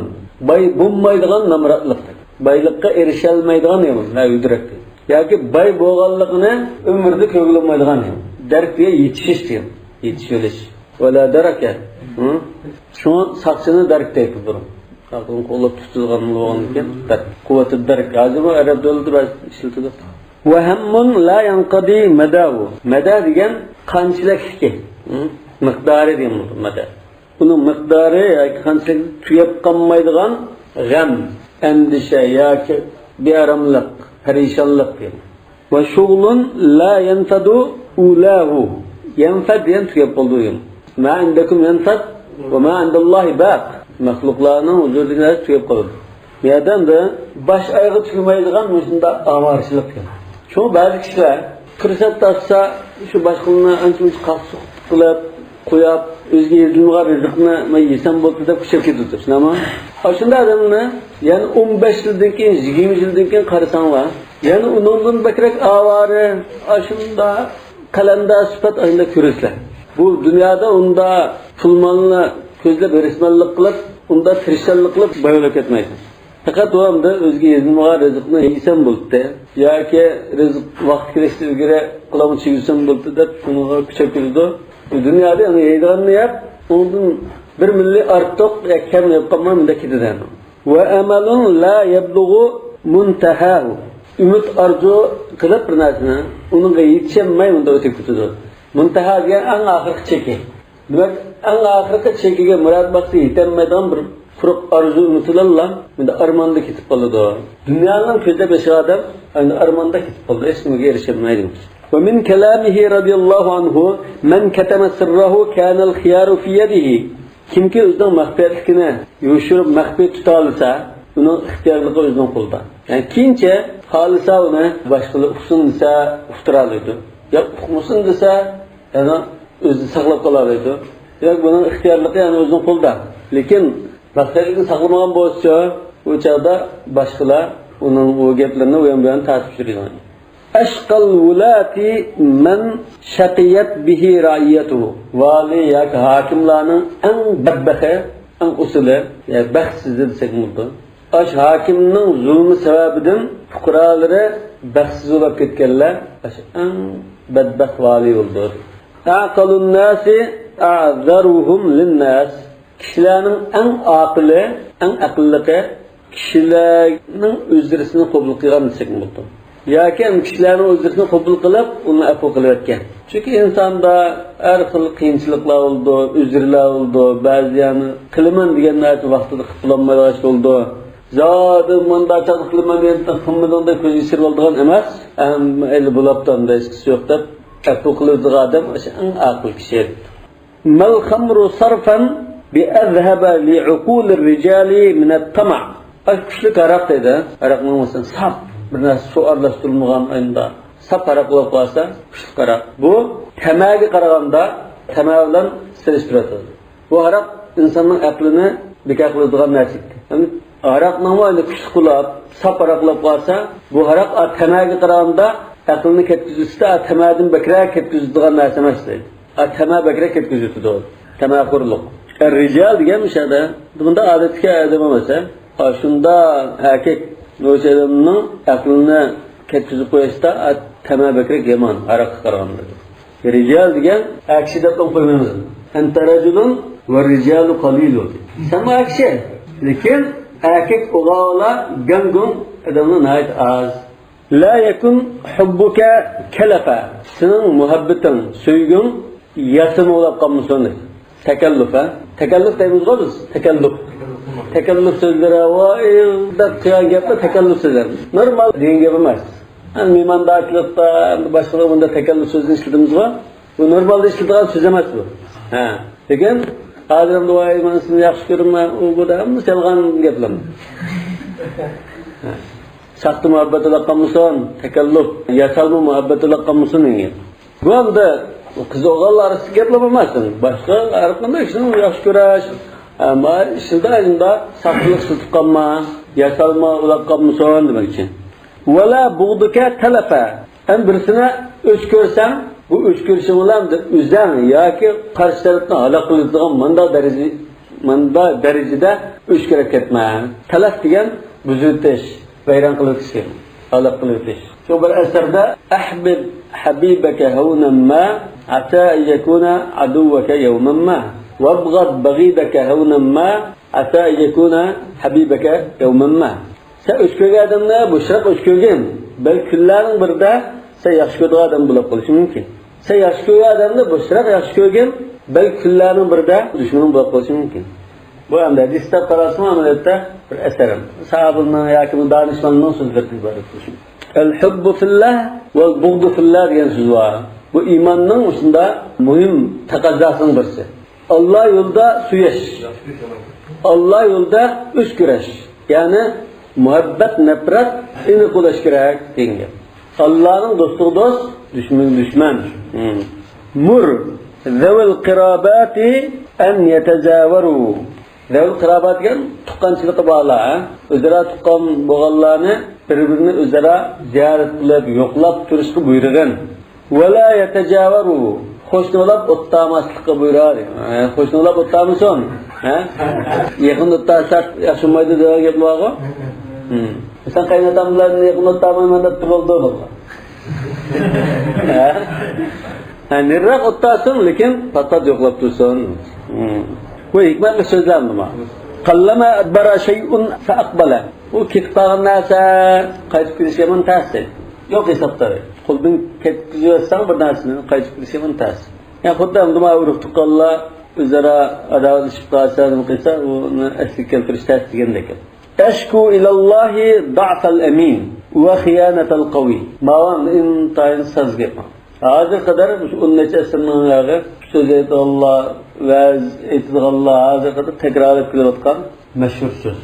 باي بولمايدىغان نامراتلىق. بايلىققا ئېرىشەلمەيدىغان يامان، لا يدرك. ياكى باي بولغانلىقىنى ئۆمرىدە كۆرگىلى بولمايدىغان يامان. دەرك دېگەن يېتىشىش دېگەن، يېتىشىۋېلىش. ۋەلا دەرەكە. ھە؟ شۇڭا ساقچىنى دەرەك دەيدۇ بۇرۇن. ساقچىنى قوللاپ تۇتىدىغان بولغاندىكىن، دەرەك. قۇۋۋەتى دەرەك. ھازىرمۇ ئەرەب دۆلىتى بەزى ئىشلىتىدۇ. وهم لا ينقضي مداه. مەدا دېگەن قانچىلىكلىكى. ھە؟ مىقدارى دېگەن بولىدۇ، مەدا. ئۇنىڭ مىقدارى ياكى قانچىلىكلىكى تۈگەپ قالمايدىغان غەم، ئەندىشە ياكى بىئاراملىق، پەرىشانلىق دېگەن. وشغل لا ينفد أولاه. ينفد دېگەن تۈگەپ قالىدۇ دېگەن. ما عندكم ينفد وما عند الله باق. مەخلۇقلارنىڭ ھۇزۇرىدىكى نەرسە تۈگەپ قالىدۇ. بۇ يەردە ئەمدى باش ئايىغى تۈگىمەيدىغان مۇشۇنداق ئاۋارىچىلىك. شۇڭا بەزى كىشىلەر پۇرسەت تاپسا، شۇ باشقىلارنى ئانچە-مۇنچە قاقسۇق قىلىپ، قويۇپ، ئۆزىگە يېزىلمىغان رىزىقنى مەن يېسەم بولدى دەپ كۈچەپ كېتىدۇ، شۇنداقمۇ؟ ئاشۇنداق ئادەمنى يەنە ئون بەش يىلدىن كېيىن، يىگىرمە يىلدىن كېيىن قارىساڭلار، يەنە ئۇنىڭدىن بەكرەك ئاۋارە، ئاشۇنداق قەلەندەر سۈپەت ئاشۇنداق كۆرىسىلەر. بۇ دۇنيادا ئۇنداق پۇل-مالنى كۆزلەپ ھېرىسمەنلىك قىلىپ، ئۇنداق تىرىشچانلىق قىلىپ باي بولۇپ كەتمەيدۇ. پەقەت ئۇ ئەمدى ئۆزىگە يېزىلمىغان رىزىقنى يېسەم بولدى، ياكى رىزىق ۋاقتى كېلىشتىن ئىلگىرى قۇلاقنى چىگىزسەم بولدى دەپ شۇنىڭغا كۈچەپ كېتىدۇ. دۇنيادا ئەڭ يەيدىغاننى يەپ، ئۇنىڭدىن بىر مىللى ئارتۇق ياكى كەم يەپ قالماي مۇنداق كېتىدۇ. وأمل لا يبلغ منتهاه. ئۈمىد ئارزۇ قىلىپ بىر نەرسىنى، ئۇنىڭغا يېتىشەلمەي مۇنداق ئۆتۈپ كېتىدۇ. مۇنتەھا دېگەن ئەڭ ئاخىرقى چېكى. دېمەك، ئەڭ ئاخىرقى چېكىگە مۇراد مەقسەت يېتەلمەيدىغان بىر قۇرۇق ئارزۇ ئۈمىد بىلەنلا مۇنداق ئارماندا كېتىپ قالىدۇ. دۇنيانىڭ كۆزىدە بېشى ئادەم ئەمدى ئارماندا كېتىپ قالىدۇ، ھېچنېمىگە ئېرىشەلمەيدۇ. ومن كلامه رضي الله عنه: من كتم سره كان الخيار في يده. كىمكى ئۆزىنىڭ مەخپىيەتلىكىنى يوشۇرۇپ مەخپىي تۇتالىسا، ئۇنىڭ ئىختىيارلىقى ئۆزىنىڭ قولىدا. يەنى كېيىنچە خالىسا ئۇنى باشقىلار ئۇقسۇن دېسە ئۇقتۇرالايدۇ. يا ئۇقمىسۇن دېسە، يەنى ئۆزى ساقلاپ قالالايدۇ. دېمەك، بۇنىڭ ئىختىيارلىقى يەنە ئۆزىنىڭ قولىدا. لېكىن مەخپىيەتلىكنى ساقلىمىغان بولسىچۇ، ئۇ چاغدا باشقىلار ئۇنىڭ ئۇ گەپلىرىنى ئۇيان-بۇيان تارتىپ يۈرىدۇ. أشقى الولاة من شقيت به رعيته. ۋالىي ياكى ھاكىملارنىڭ ئەڭ بەتبەخى، ئەڭ ئۇسسىلى، يا بەختسىزى دېسەك بولىدۇ. ئاشۇ ھاكىمنىڭ زۇلمى سەۋەبىدىن پۇقرالىرى بەختسىز بولۇپ كەتكەنلەر ئاشۇ ئەڭ بەتبەخت ۋالىي بولىدۇ. «أعقل الناس أعذرهم للناس». كىشىلەرنىڭ ئەڭ ئاقىلى، ئەڭ ئەقىللىقى كىشىلەرنىڭ ئۆزرىسىنى قوبۇل قىلغان دېسەكمۇ بولىدۇ. ياكى ئەمدى كىشىلەرنىڭ ئۆزرىسىنى قوبۇل قىلىپ، ئۇنى ئەپۇ قىلىۋەتكەن. چۈنكى ئىنساندا ھەر خىل قىيىنچىلىقلار بولىدۇ، ئۆزرىلەر بولىدۇ، بەزى يەنى قىلىمەن دېگەن نەرسىنى ۋاقتىدا قىلىپ بولالمايدىغان ئىش بولىدۇ. زادى مۇنداق چاغدا قىلىمەن دېگەندە قىلمىدىڭ دەپ كۆز يېشىرىۋالىدىغان ئەمەس. ھەم ئەلى بولاپتۇ، ئەمدى ھېچقىسى يوق دەپ ئەپۇ قىلىدىغان ئادەم ئاشۇ ئەڭ ئاقىل كىشى. «ما الخمر صرفا بأذهب لعقول الرجال من الطمع». ئاي، كۈچلۈك ھاراق دەيدۇ. ھاراقنىڭ مەسىلەن ساپ، بىر نەرسە سۇ ئارىلاشتۇرۇلمىغان ئاينىدا ساپ ھاراق بولۇپ قالسا، كۈچلۈك ھاراق. بۇ تەمەگە قارىغاندا، تەمە بىلەن سېلىشتۇرۇۋاتىدۇ. بۇ ھاراق ئىنساننىڭ ئەقلىنى بىكار قىلىدىغان نەرسە ئىكەن. يەنى ھاراقنىڭمۇ ئەمدى كۈچلۈك بولاپ، ساپ ھاراق بولاپ قالسا، بۇ ھاراق ئا، تەمەگە قارىغاندا ئەقىلنى كەتكۈزۈشتە، ئا، تەمەدىن بەكرەك كەتكۈزىدىغان نەرسە ئەمەس دەيدۇ. ئا، تەمە بەكرەك كەتكۈزۈۋېتىدۇ. تەمەخورلۇق. رىجال دېگەن مۇشۇ يەردە، بۇندا ئادەتتىكى ئادەم ئەمەس، ھە؟ ئا، شۇنداق ئەركەك، ئۆسە ئادەمنىڭ ئەقلىنى كەتكۈزۈپ قويۇشتا، ئا، تەمە بەكرەك يامان، ھاراققا قارىغاندا. رىجال دېگەن ئەر كىشى دەپ قويمايمىز. «أنت رجل والرجال قليل». سەنمۇ ئەر كىشى. لېكىن ئەركەك ئوغۇللار گاڭگۇڭ ئادەملەر ناھايىتى ئاز. «لا يكن حبك كلفا». سېنىڭ مۇھەببىتىڭ، سۆيگۈڭ ياسىما بولاپ قالمىسۇن. تەكەللۇپ، ھە؟ تەكەللۇپ دەيمىزغۇ بىز؟ تەكەللۇپ. تەكەللۇپ سۆزلىرى، ۋاي، دەپ قىلغان گەپنى تەكەللۇپ سۆزلەر. نورمال دېگەن گەپ ئەمەس. ھە، مېھماندارچىلىقتا، باشقىلار بۇنداق تەكەللۇپ سۆزىنى ئىشلىتىمىزغۇ؟ بۇ نورمالدا ئىشلىتىدىغان سۆز ئەمەس بۇ. ھە. لېكىن ھازىر ئەمدى، ۋاي، مەن سېنى ياخشى كۆرىمەن، ئۇ بۇ دەپ ھەممىسى يالغان گەپلەر. ھە. ساختا مۇھەببەت بولاپ قالمىسۇن، تەكەللۇپ، ياسالما مۇھەببەت بولاپ قالمىسۇن دېگەن. بۇ ئەمدى قىز ئوغۇللار ئارىسىدىكى گەپلەر بولماس. باشقا ھەر قانداق كىشىنى ياخشى كۆرۈش، ئەمما ئىشىدا ئاشۇنداق ساختىلىق ئىشلىتىپ قالما، ياسالما بولاپ قالمىسۇن دېمەكچى. «ولا بغضك تلفا». ھەم بىرسىنى ئۆچ كۆرسەڭ، بۇ ئۆچ كۆرۈشۈڭ بىلەن ئۆزۈڭ ياكى قارشى تەرەپنى ھالاك قىلىدىغان مۇنداق دەرىجە، مۇنداق دەرىجىدە ئۆچ كۆرۈپ كەتمە. تەلەف دېگەن بۇزۇۋېتىش، ۋەيران قىلىۋېتىش دېگەن، ھالاك قىلىۋېتىش. شۇ بىر ئەسەردە، «أحبب حبيبك هونا ما، عسى أن يكون عدوك يوما ما. وابغض بغيضك هونا ما، عسى أن يكون حبيبك يوما ما». سەن ئۆچ كۆرگەن ئادەمنى بوشراق ئۆچ كۆرگىن. بەلكى كۈنلەرنىڭ بىرىدە سەن ياخشى كۆرىدىغان ئادەم بولاپ قېلىشى مۇمكىن. سەن ياخشى كۆرگەن ئادەمنى بوشراق ياخشى كۆرگىن. بەلكى كۈنلەرنىڭ بىرىدە دۈشمىنىڭ بولۇپ قېلىشى مۇمكىن. بۇ ئەمدى ھەدىس دەپ قارالسىمۇ، ئەمەلىيەتتە بىر ئەسەر. ساھابىنىڭ ياكى بۇ دانىشمەننىڭ سۆزلىرىدىن ئىبارەت بولۇشى مۇمكىن. «الحب في الله والبغض في الله» دېگەن سۆز بار. بۇ ئىماننىڭ شۇنداق مۇھىم تەقەززاسىنىڭ بىرسى. ئاللا يولىدا سۆيۈش، ئاللا يولىدا ئۆچ كۆرۈش. يەنى مۇھەببەت، نەپرەت ئېنىق بولۇش كېرەك دېگەن گەپ. ئاللانىڭ دوستىغا دوست، دۈشمىنىگە دۈشمەن. مۇر ذوىل قىراباتى ئەن يەتەجاۋەرۇ. ذوىل قىرابات دېگەن تۇغقانچىلىقى بارلار، ھە؟ ئۆزئارا تۇغقان بولغانلارنى بىر-بىرىنى ئۆزئارا زىيارەت قىلىپ، يوقلاپ تۇرۇشقا بۇيرۇغىن. ۋەلا يەتەجاۋەرۇ، قوشنا بولاپ ئوتتاماسلىققا بۇيرۇدى. ھە، قوشنا بولاپ ئوتتامىسۇن؟ ھە؟ يېقىن ئوتتاساق ياخشى بولمايدۇ دېگەن گەپ بارغۇ. ھىم. سەن قايناتام بىلەن يېقىن ئوتتامايمەن دەپ تۇرۇلدى بولغان. ھە؟ ھە، نېرىراق ئوتتاسۇن، لېكىن پات-پات يوقلاپ تۇرسۇن. ھىم. بۇ ھېكمەتلىك سۆزلەر بۇ. قەللەمە ئەدبەرە شەيئۇن فەئەقبەلە. ئۇ كېتىپ قالغان نەرسە قايتىپ كېلىشكە مۇنتەس دەيدۇ. يوق ھېسابتا. قولدىن كەتكۈزۈۋەتسەڭ بىر نەرسىنى، قايتىپ كېلىشى مۇنتەس. يا خۇددى ئەمدى مانا ئۇرۇق تۇغقانلار ئۆزئارا ئاداۋەتلىشىپ قالسا، نېمە قىلسا، ئۇنى ئەسلىگە كەلتۈرۈش تەس دېگەندەك. ئەشكۇ ئىلەللاھى دەئفەل ئەمىن ۋە خىيانەتەل قەۋىي. ماۋۇ ئىنتايىن ساز گەپ. ھازىرغا قەدەر مۇشۇ ئون نەچچە ئەسىرنىڭ ياغى سۆز ئېيتىدىغانلار، ۋەز ئېيتىدىغانلار ھازىرغا قەدەر تەكرارلاپ كېلىۋاتقان مەشھۇر سۆز.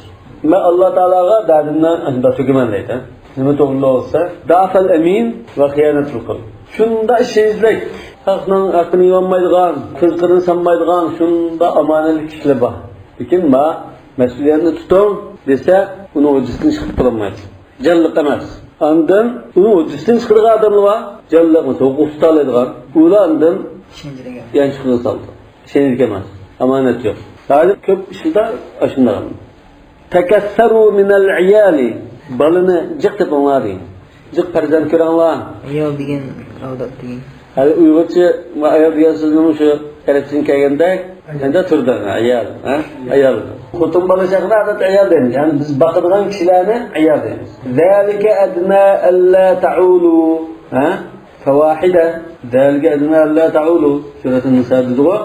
مەن ئاللا تائالاغا دەردىمنى ئاشۇنداق تۆكىمەن دەيدۇ. نېمە توغرىلىق بولسا، دەئفەل ئەمىن ۋە خىيانەتەل قەۋىي. شۇنداق ئىشەنچلىك، خەقنىڭ ھەققىنى يېيەلمەيدىغان، قىزىقىنى سالمايدىغان شۇنداق ئامانەتلىك كىشىلەر بار. لېكىن ما مەسئۇلىيەتنى تۇتۇڭ دېسە، ئۇنىڭ ھۆججىتىنى چىقىرىپ بولالمايدۇ. جانلىق ئەمەس. ئاندىن ئۇنىڭ ھۆججىتىنى چىقىرىدىغان ئادەملەر بار. جانلىق، مەسىلەن، ھوقۇق تۇتالايدىغان. ئۇلار ئاندىن يانچۇقىغا سالىدۇ. ئىشەنچلىك ئەمەس. ئامانەت يوق. ھازىر كۆپ ئىشلاردا ئاشۇنداق. تەكەسسەرۇ مىنەل ئىيالى. بالىنى جىق تېپىڭلار دېگەن. جىق پەرزەنت كۆرۈڭلار. ئايال دېگەن ئالداپ دېگەن. ھەلى ئۇيغۇرچە ئايال دېگەن سۆزنىڭ شۇ ئەرەبچىدىن كەلگەندەك، ئەمدى تۇرىدۇ، ئايال، ھە؟ ئايال. خوتۇن بالا چاغىنى ئادەتتە ئايال دەيمىز. يەنى بىز باقىدىغان كىشىلەرنى ئايال دەيمىز. ذلك أدنى ألا تعولوا، ھە؟ فواحشە. ذلك أدنى ألا تعولوا. سۈرەتۇن نىسا دېدىغۇ.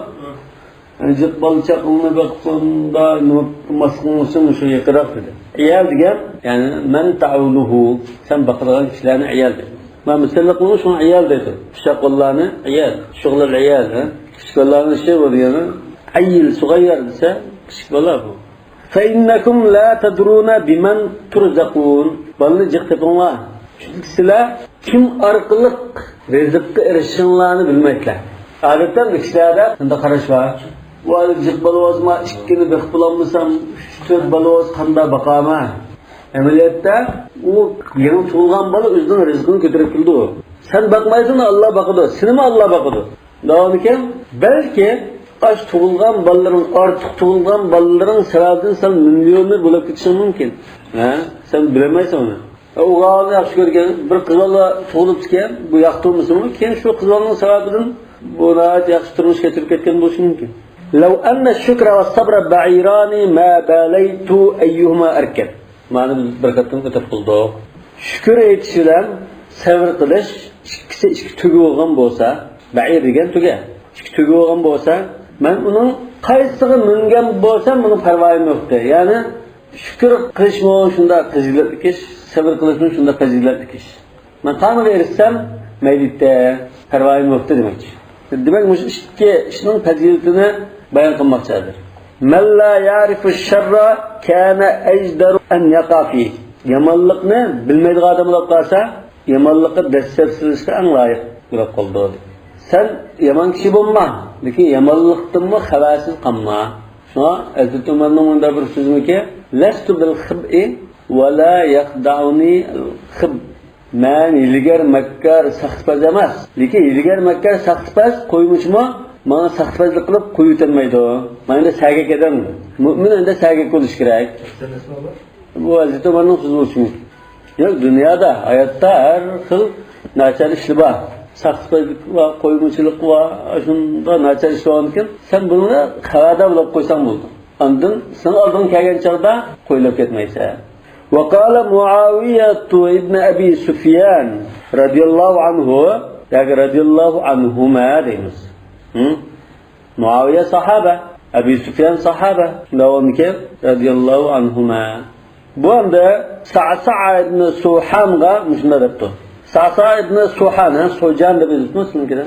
يەنى جىق بالا چاقىڭنى بېقىپ، ئۇندا نېمە قىلماسلىقىڭ ئۈچۈن شۇ يېقىنراق دېدى. ئايال دېگەن، يەنى مەن تعولۇھۇ، سەن باقىدىغان كىشىلەرنى ئايال دەيدۇ. مانا مىسىرلىقنىمۇ شۇڭا ئايال دەيدۇ. ئۇششاق بالىلارنى ئايال، شۇغلىل ئايال، ھە؟ كىچىك بالىلارنى شۇ بولىدۇ، يەنى ئەييىل سۇغاييار دېسە، كىچىك بالا بۇ. فإنكم لا تدرون بمن ترزقون. بالىنى جىق تېپىڭلار. چۈنكى سىلەر كىم ئارقىلىق رىزىققا ئېرىشىشىڭلارنى بىلمەيسىلەر. ئادەتتە بىر كىشىلەردە شۇنداق قاراش بار. ۋاي، جىق بالىۋازما ئىككىنى بېقىپ بولالمىسام، ئۈچ، تۆت بالىۋاز قانداق باقارمەن؟ ئەمەلىيەتتە ئۇ يېڭى تۇغۇلغان بالا ئۆزىنىڭ رىزقىنى كۆتۈرۈپ كېلىدۇ. سەن باقمايسەن، ئاللا باقىدۇ. سېنىمۇ ئاللا باقىدۇ. داۋامىكەن، بەلكى ئاش تۇغۇلغان بالىلىرىڭ، ئارتۇق تۇغۇلغان بالىلىرىڭ سەۋەبىدىن سەن مىليونېر بولۇپ كېتىشىڭ مۇمكىن. ھە؟ سەن بىلەلمەيسەن ئۇنى. ئوغۇلنى ياخشى كۆرگەن بىر قىز بالا تۇغۇلۇپتىكەن، بۇ ياقتۇرمىسىمۇ، كېيىن شۇ قىز بالىنىڭ سەۋەبىدىن بۇ ناھايىتى ياخشى تۇرمۇش كەچۈرۈپ كەتكەن بولۇشى مۇمكىن. لو أن الشكر والصبر بعيران ما باليت أيهما أركب. مانا بىز بىر قېتىم ئۆتۈپ قالدۇق. شۈكۈر ئېيتىش بىلەن سەۋر قىلىش ئىككىسى ئىككى تۆگە بولغان بولسا، بەئىر دېگەن تۆگە، ئىككى تۆگە بولغان بولسا، مەن ئۇنىڭ قايسىسىغا مىنگەن بولسام، مېنىڭ پەرۋايىم يوقتى. يەنى شۈكۈر قىلىشمۇ شۇنداق پەزىلەتلىك ئىش، سەۋر قىلىشمۇ شۇنداق پەزىلەتلىك ئىش. مەن قانىغا ئېرىشسەم مەيلى، پەرۋايىم يوقتى دېمەكچى. دېمەك، مۇشۇ ئىككى ئىشنىڭ پەزىلىتىنى بايان قىلماقچى ھازىر. من لا يعرف الشر كان أجدر أن يقع فيه. يامانلىقنى بىلمەيدىغان ئادەم بولۇپ قالسا، يامانلىققا دەسسەپ سېلىشقا ئەڭ لايىق بولۇپ قالىدۇ. سەن يامان كىشى بولما، لېكىن يامانلىقتىنمۇ خەۋەرسىز قالما. شۇڭا ھەزرىتى ئۆمەرنىڭ مۇنداق بىر سۆزى باركى، لست بالخبء ولا يخدعني الخب. مەن ھىيلىگەر، مەككار، ساختىپەز ئەمەس. لېكىن ھىيلىگەر، مەككار، ساختىپەز، قويمىچىمۇ ماڭا ساختىپەزلىك قىلىپ قويۇۋېتەلمەيدۇ. مانا ئەمدى سەگەك ئادەم. مۇئمىن ئەمدى سەگەك بولۇشى كېرەك. بۇ ھەزرىتى ئۆمەرنىڭ سۆزى بولۇشى مۇمكىن. ياق، دۇنيادا، ھاياتتا ھەر خىل ناچار ئىشلار بار. ساختىپەزلىك بار، قويمىچىلىق بار، شۇنداق ناچار ئىش بولغاندىكىن، سەن بۇنى خەۋەردار بولۇپ قويساڭ بولدى. ئاندىن سېنىڭ ئالدىڭغا كەلگەن چاغدا قويۇلۇپ كەتمەيسەن. وقال معاوية ابن أبي سفيان رضي الله عنه، ياكى رضي الله عنهما دەيمىز. ھىم؟ مۇئاۋىيە ساھابە، ئەبۇ سۇفيان ساھابە، شۇنداق بولغاندىكىن، رەزىياللاھۇ ئەنھۇما. بۇ ئەمدى سەسەئە ئىبنى سۇھانغا مۇشۇنداق دەپتۇ. سەسەئە ئىبنى سۇھان، ھە، سۇجان دەپ يېزىپتىمۇ سىزنىڭكىدە؟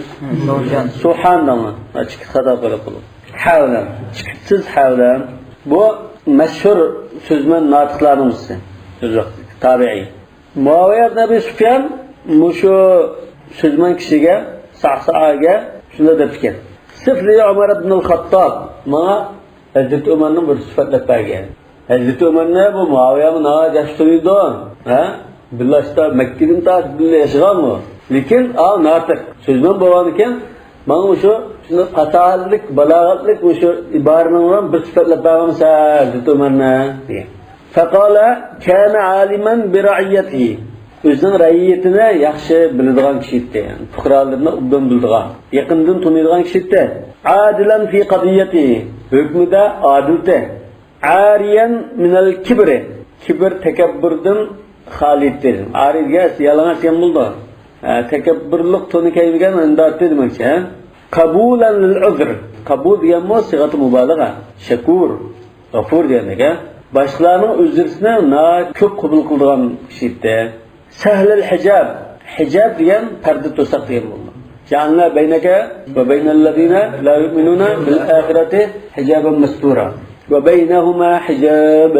سۇجان. سۇھان دەڭلار. ھە، ئىككى خاتا قىلىپ قويۇپ. ھە بىلەن، ئىككى تىز ھە بىلەن. بۇ مەشھۇر سۆزمەن ناتىقلارنىڭ بىرسى. ئۆز ۋاقتىدا تابىئىي. مۇئاۋىيە ئىبن ئەبى سۇفيان مۇشۇ سۆزمەن كىشىگە، سەسەئەگە شۇنداق دەپتىكەن: سىف لى عمر بن الخطاب، ماڭا ھەزرىتى ئۆمەرنى بىر سۈپەتلەپ بەرگىن. ھەزرىتى ئۆمەرنى بۇ مۇئاۋىيەمۇ ناھايىتى ياخشى تونۇيدۇ. ھە؟ بىللە ئاشتا مەككىدىن تارتىپ بىللە ياشىغانمۇ؟ لېكىن ئاۋۇ ناتىق سۆزمەن بولغاندىكىن، ماڭا مۇشۇ شۇنداق پاساھەتلىك، بالاغەتلىك مۇشۇ ئىبارىنىڭ بىلەن بىر سۈپەتلەپ بەرمىسە، ھەزرىتى ئۆمەرنى، دېگەن. فقال كان عالما برعيته. ئۆزىنىڭ رەئىيىتىنى ياخشى بىلىدىغان كىشى ئىدى. پۇقرالىرىنى ئوبدان بىلىدىغان، يېقىندىن تونۇيدىغان كىشى ئىدى. عادلا في قضيته. ھۆكمىدە ئادىلتى. عاريا من الكبر. كىبىر، تەكەببۇردىن خالىي ئىدى. ئارىي دېگەن يالىڭاچ دېگەن بولىدۇ. ھە، تەكەببۇرلۇق تونى كىيمىگەن ئىنداتى دېمەكچى، ھە. قبولا للعذر. قبول دېگەنمۇ سىغەتۇ مۇبالىغە. شەكۇر. غەپۇر دېگەندەك، ھە؟ باشقىلارنىڭ ئۆزرىسىنى ناھايىتى كۆپ قوبۇل قىلىدىغان كىشى ئىدى. سەھلەل ھىجاب. ھىجاب دېگەن پەردە، توساق دېگەن بولىدۇ. جەئەلنا بەينەكە ۋە بەينەللەزىنە لا يۇئمىنۇنە بىل ئاخىرەتى ھىجابەن مەستۇرا. ۋە بەينەھۇما ھىجاب.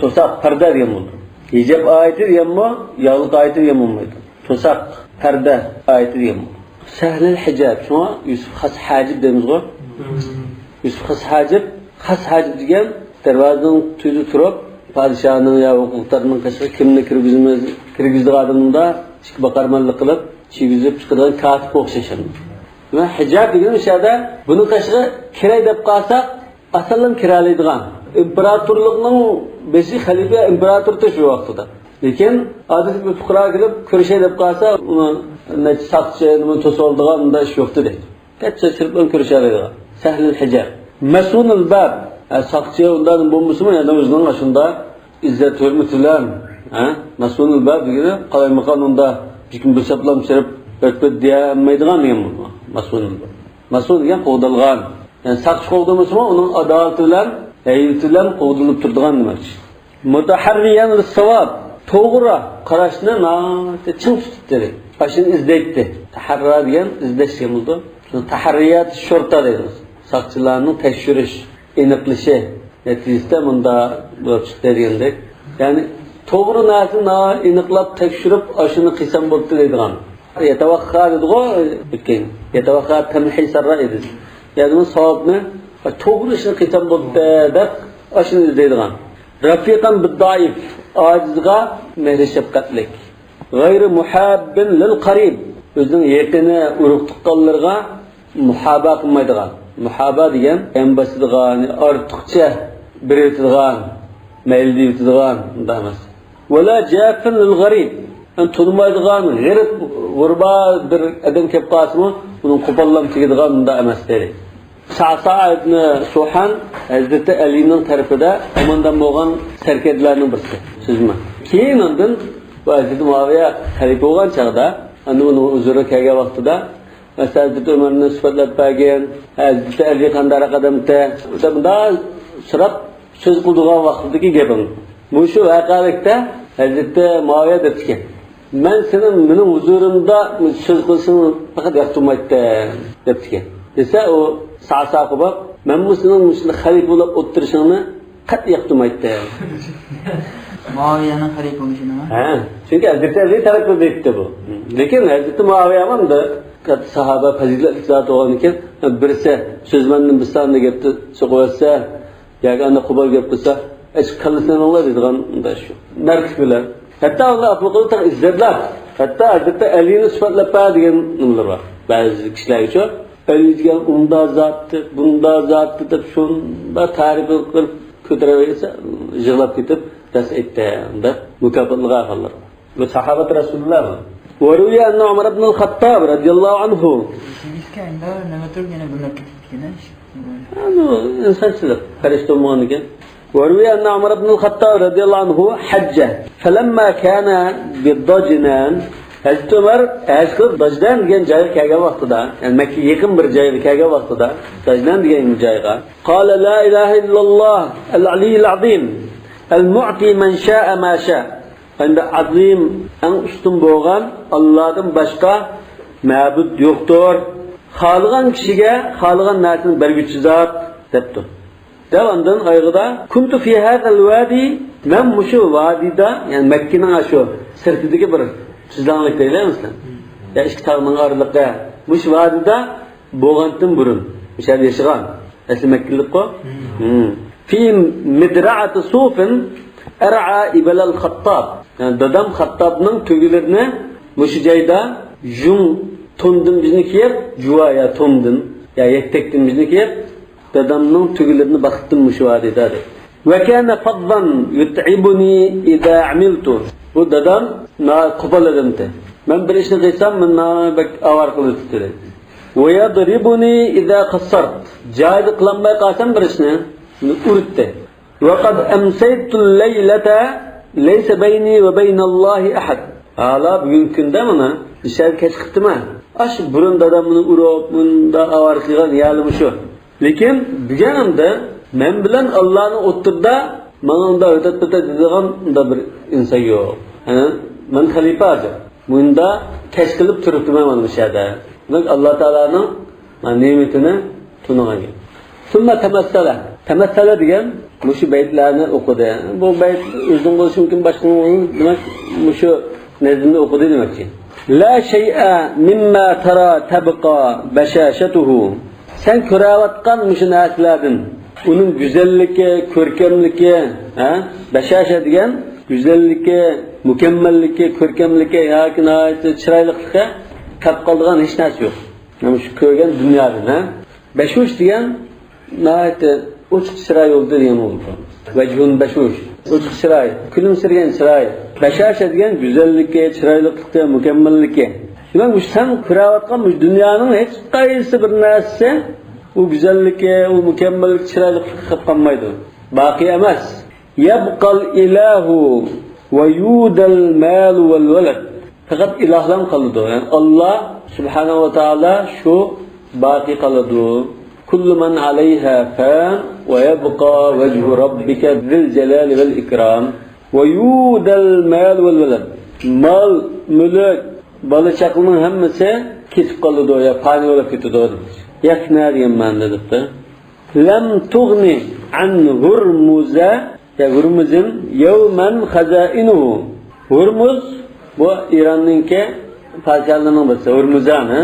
توساق، پەردە دېگەن بولىدۇ. ھىجاب ئايىتى دېگەنمۇ ياغلىق ئايىتى دېگەن بولمايدۇ. توساق، پەردە ئايىتى دېگەن بولىدۇ. سەھلەل ھىجاب، شۇڭا يۈسۈپ خاس ھاجىپ دەيمىزغۇ. يۈسۈپ خاس ھاجىپ، خاس ھاجىپ دېگەن دەرۋازىنىڭ تۈۋىدە تۇرۇپ، پادىشاھنىڭ يا ھوقۇقدارنىڭ قېشىغا كىمنى كىرگۈزىمىز، كىرگۈزىدىغان ئادەمنىڭ ئىچكى باقارمەنلىق قىلىپ، كىرگۈزۈپ چىقىدىغان كاتىپقا ئوخشاش. ۋە ھىجاب دېگىنى شۇ يەردە بۇنىڭ قېشىغا كىرەي دەپ قالساق، ئاسانلا كىرەلەيدىغان. ئىمپېراتورلۇقنىڭ بېشى خەلىپە ئىمپېراتور ئىدى شۇ ۋاقتىدا. لېكىن ئادەتتە بىر پۇقرا كېلىپ كۆرۈشەي دەپ قالسا، ئۇنى نەچچە ساقچى نېمە توسۇۋالىدىغان ئۇنداق ئىش يوق دېدى. كەتسە سىرتلىرىن كۆرۈشەلەيدىغان. سەھلىل ھىجەر. مەسۇنۇل باب. ھە، ساقچى ئۇنداق بولمىسىمۇ، يەنە ئۆزىنىڭ ئاشۇنداق ئىززەت ھۆرمىتى بىلەن، ھە؟ مەسۇنۇل باب دېگىنى قالايمىقان ئۇنداق بىر سەپلەم سىرىپ ئۆتۈپ دېيەلمەيدىغان دېگەن بولىدۇ. مەسۇنۇل باب. مەسۇن دېگەن قوغدالغان. يەنى ساقچى قوغدىمىسىمۇ، ئۇنىڭ ئادالىتى بىلەن، ھەيۋىتى بىلەن قوغدىلىپ تۇرىدىغان دېمەكچى. مۇتەھەررىيەن لىسساۋاب، توغرا قاراشنى ناھايىتى چىڭ تۇتۇپتۇ. ئاشۇنى ئىزدەيتتى. تەھەررا دېگەن ئىزدەش دېگەن بولىدۇ. شۇ تەھەررىيات شۇرتا دەيمىز. ساقچىلارنىڭ تەكشۈرۈش، ئېنىقلىشى نەتىجىسىدە مۇنداق بولۇپ چىقتى دېگەندەك. يەنى توغرا نەرسىنى ناھايىتى ئېنىقلاپ تەكشۈرۈپ، ئاشۇنى قىلسام بولدى دەيدىغان. يەتەۋەخخا دېدىغۇ ئۆتكەن. يەتەۋەخخا تەمھىسەررا ئىدى. يەنى ساۋابنى، توغرا ئىشنى قىلسام بولدى دەپ، ئاشۇنى ئىزدەيدىغان. رەفىقەن بىددائىف، ئاجىزغا مېھرى شەپقەتلىك. غەيرى مۇھاببىن لىل قەرىب، ئۆزىنىڭ يېقىنى، ئۇرۇق تۇغقانلىرىغا مۇھابا قىلمايدىغان. مۇھابا دېگەن يان باسىدىغان، ئارتۇقچە بېرىۋېتىدىغان، مەيلى دېيىۋېتىدىغان، ئۇنداق ئەمەس. ۋەلا جافىن لىل غەرىب، يەنى تونۇمايدىغان غېرىب، غۇربا بىر ئادەم كەپ قالسىمۇ، ئۇنىڭ قوپاللام تېگىدىغان، ئۇنداق ئەمەس دېدى. سەسا ئىبنى سۇھان ھەزرىتى ئەلىنىڭ تەرىپىدە قوماندان بولغان سەركەردىلەرنىڭ بىرسى. سۆزمە. كېيىن ئاندىن بۇ ھەزرىتى مۇئاۋىيە خەلىپە بولغان چاغدا، ئاندىن ئۇنىڭ ھۇزۇرىغا كەلگەن ۋاقتىدا، مەسىلەن، ھەزرىتى ئۆمەرنى سۈپەتلەپ بەرگەن، ھەزرىتى ئەلى قانداقراق ئادەمتى، دەپ مۇنداق سوراپ سۆز قىلىدىغان ۋاقتىدىكى گېپىم. مۇشۇ ۋەقەلىكتە ھەزرىتى مۇئاۋىيە دەپتىكەن. مەن سېنىڭ مېنىڭ ھۇزۇرۇمدا سۆز قىلىشىڭنى پەقەت ياقتۇرمايتتىم، دەپتىكەن. دېسە ئۇ سەسا قوپۇپ، مەنمۇ سېنىڭ مۇشۇنداق خەلىپە بولۇپ ئولتۇرۇشۇڭنى قەتئىي ياقتۇرمايتتىم. مۇئاۋىيەنىڭ خەلىپە بولۇشىنىمۇ؟ ھە، چۈنكى ھەزرىتى ئەلى تەلەپ قىلدى دەيتتى بۇ. لېكىن ھەزرىتى مۇئاۋىيە ئەمدى كاتتا ساھابە، پەزىلەتلىك زات بولغاندىكىن، بىرسى سۆزمەننى بىر ساندا گەپتە سوقۇۋەتسە، ياكى ئانداق قوپال گەپ قىلسا، ئەچ كاللىسىنى ئاڭلا دەيدىغان مۇنداق شۇ. نەركىلىك بىلەن. ھەتتا ئۇلار ئاپمۇ قىلىپ تېخى ئىززەتلەپ، ھەتتا ھەزرىتى ئەلىنى سۈپەتلەپ بەر دېگەن نېمىلىرى بار. بەزى كىشىلەرگىچۇ، ئەلى دېگەن ئۇنداق زاتتى، بۇنداق زاتتى دەپ شۇنداق تەرىپ قىلىپ كۆتۈرۈۋەرسە، يىغلاپ كېتىپ، راست ئېيتتى دەپ مۇكاپاتلىغان ئەھۋاللار بار. بۇ ساھابەت رەسۇلۇللاھ بۇ. وروي أن عمر بن الخطاب رضي الله عنه. ئېسىگە كەلگەندە نېمە تۇرۇپ يەنە بىر مەكتۇب كېتىدىكەن. ئەمدى ئىنسانچىلىق، پەرىشتە بولمىغاندىكىن. وروي أن عمر بن الخطاب رضي الله عنه حج فلما كان بدجنان. ھەزرىتى ئۆمەر ھەج قىلىپ داجنان دېگەن جايغا كەلگەن ۋاقتىدا، يەنى مەككىگە يېقىن بىر جايغا كەلگەن ۋاقتىدا، داجنان دېگەن جايغا، قال لا إله إلا الله العلي العظيم المعطي من شاء ما شاء. ئەمدى ئازىم، ئەڭ ئۈستۈن بولغان ئاللادىن باشقا مەبۇد يوقتۇر. خالىغان كىشىگە خالىغان نەرسىنى بەرگۈچى زات، دەپتۇ. دەپ ئاندىن ئايىغىدا، كنت في هذا الوادي، مەن مۇشۇ ۋادىدا، يەنى مەككىنىڭ ئاشۇ سىرتىدىكى بىر تۈزلەڭلىك دەيلى مەسىلەن. يا ئىككى تاغنىڭ ئارىلىقى، مۇشۇ ۋادىدا بولغانتىم بۇرۇن، مۇشۇ يەردە ياشىغان. ئەسلى مەككىلىكقۇ. في مدرعة صوف أرعى إبل الخطاب. يەنى دادام خاتتابنىڭ تۆگىلىرىنى مۇشۇ جايدا يۇڭ توندىن بىزنى كىيىپ، جۇۋا يا توندىن يا يەكتەكتىن بىزنى كىيىپ، دادامنىڭ تۆگىلىرىنى باقتىم مۇشۇ ۋادىدا، دەيدۇ. وكان فظا يتعبني إذا عملت. بۇ دادام ناھايىتى قوپال ئادەمتى. مەن بىر ئىشنى قىلسام، مېنى ناھايىتى بەك ئاۋارە قىلىۋېتىپتۇ، دەيدۇ. ويضربني إذا قصرت. جايىدا قىلالماي قالسام بىر ئىشنى، مېنى ئۇراتتى. وقد أمسيت الليلة ليس بيني وبين الله أحد. ھالا بۈگۈنكى كۈندە مانا نىشانغا كەچ قىپتىمەن. ئاشۇ بۇرۇن دادام مېنى ئۇرۇپ، مۇنداق ئاۋارە قىلغان يەرلىرى مۇشۇ. لېكىن بۈگۈن ئەمدى مەن بىلەن ئاللانىڭ ئوتتۇرىدا ماڭا ئۇنداق ھۆتەت-پۆتەت دەيدىغان ئۇنداق بىر ئىنسان يوق. ھە؟ مەن خەلىپە ھازىر. مۇنداق كەچ قىلىپ تۇرۇپتىمەن مانا مۇشۇ يەردە. دېمەك، ئاللا تائالانىڭ نېمىتىنى تونۇغان گەپ. ثم تمثل. تمثل دېگەن مۇشۇ بەيتلەرنى ئوقۇدى. بۇ بەيت ئۆزىنىڭ بولۇشى مۇمكىن، باشقىنىڭ بولۇشى، دېمەك، مۇشۇ نەزمنى ئوقۇدى دېمەكچى. لا شيء مما ترى تبقى بشاشته. سەن كۆرەۋاتقان مۇشۇ نەرسىلەردىن ئۇنىڭ گۈزەللىكى، كۆركەملىكى، ھە؟ بەشاشە دېگەن گۈزەللىكى، مۇكەممەللىكى، كۆركەملىكى ياكى ناھايىتى چىرايلىقلىقى قاپقالىدىغان ھېچ نەرسە يوق. مانا شۇ كۆرگەن دۇنيادىن، ھە؟ بەشۇش دېگەن ناھايىتى ئوچۇق چىراي بولدى دېگەن بولىدۇ. ۋەجھۇن بەشۇش. ئوچۇق چىراي، كۈلۈمسىرىگەن چىراي. بەشاشە دېگەن گۈزەللىكى، چىرايلىقلىقى، مۇكەممەللىكى. دېمەك، مۇشۇ سەن كۆرۈۋاتقان مۇشۇ دۇنيانىڭ ھېچ قايسى بىر نەرسىسى ئۇ گۈزەللىكى، ئۇ مۇكەممەللىكى، چىرايلىقلىقى قېلىپ قالمايدۇ. باقىي ئەمەس. يبقى الإله ويودى المال والولد. پەقەت ئىلاھلا قالىدۇ. يەنى ئاللا سۇبھانەھۇ ۋە تائالا شۇ باقىي قالىدۇ. كل من عليها فان ويبقى وجه ربك ذو الجلال والإكرام. ويودى المال والولد. مال، مۈلۈك، بالا-چاقىنىڭ ھەممىسى كېتىپ قالىدۇ، يا پانىي بولۇپ كېتىدۇ. يەفنە دېگەن مەنىدە دەپتۇ. لم تغن عن هرمز، يا ھۇرمۇزىن، يوما خزائنه. ھۇرمۇز، بۇ ئىراننىڭكى پادىشاھلىرىنىڭ بىرسى، ھۇرمۇزان، ھە؟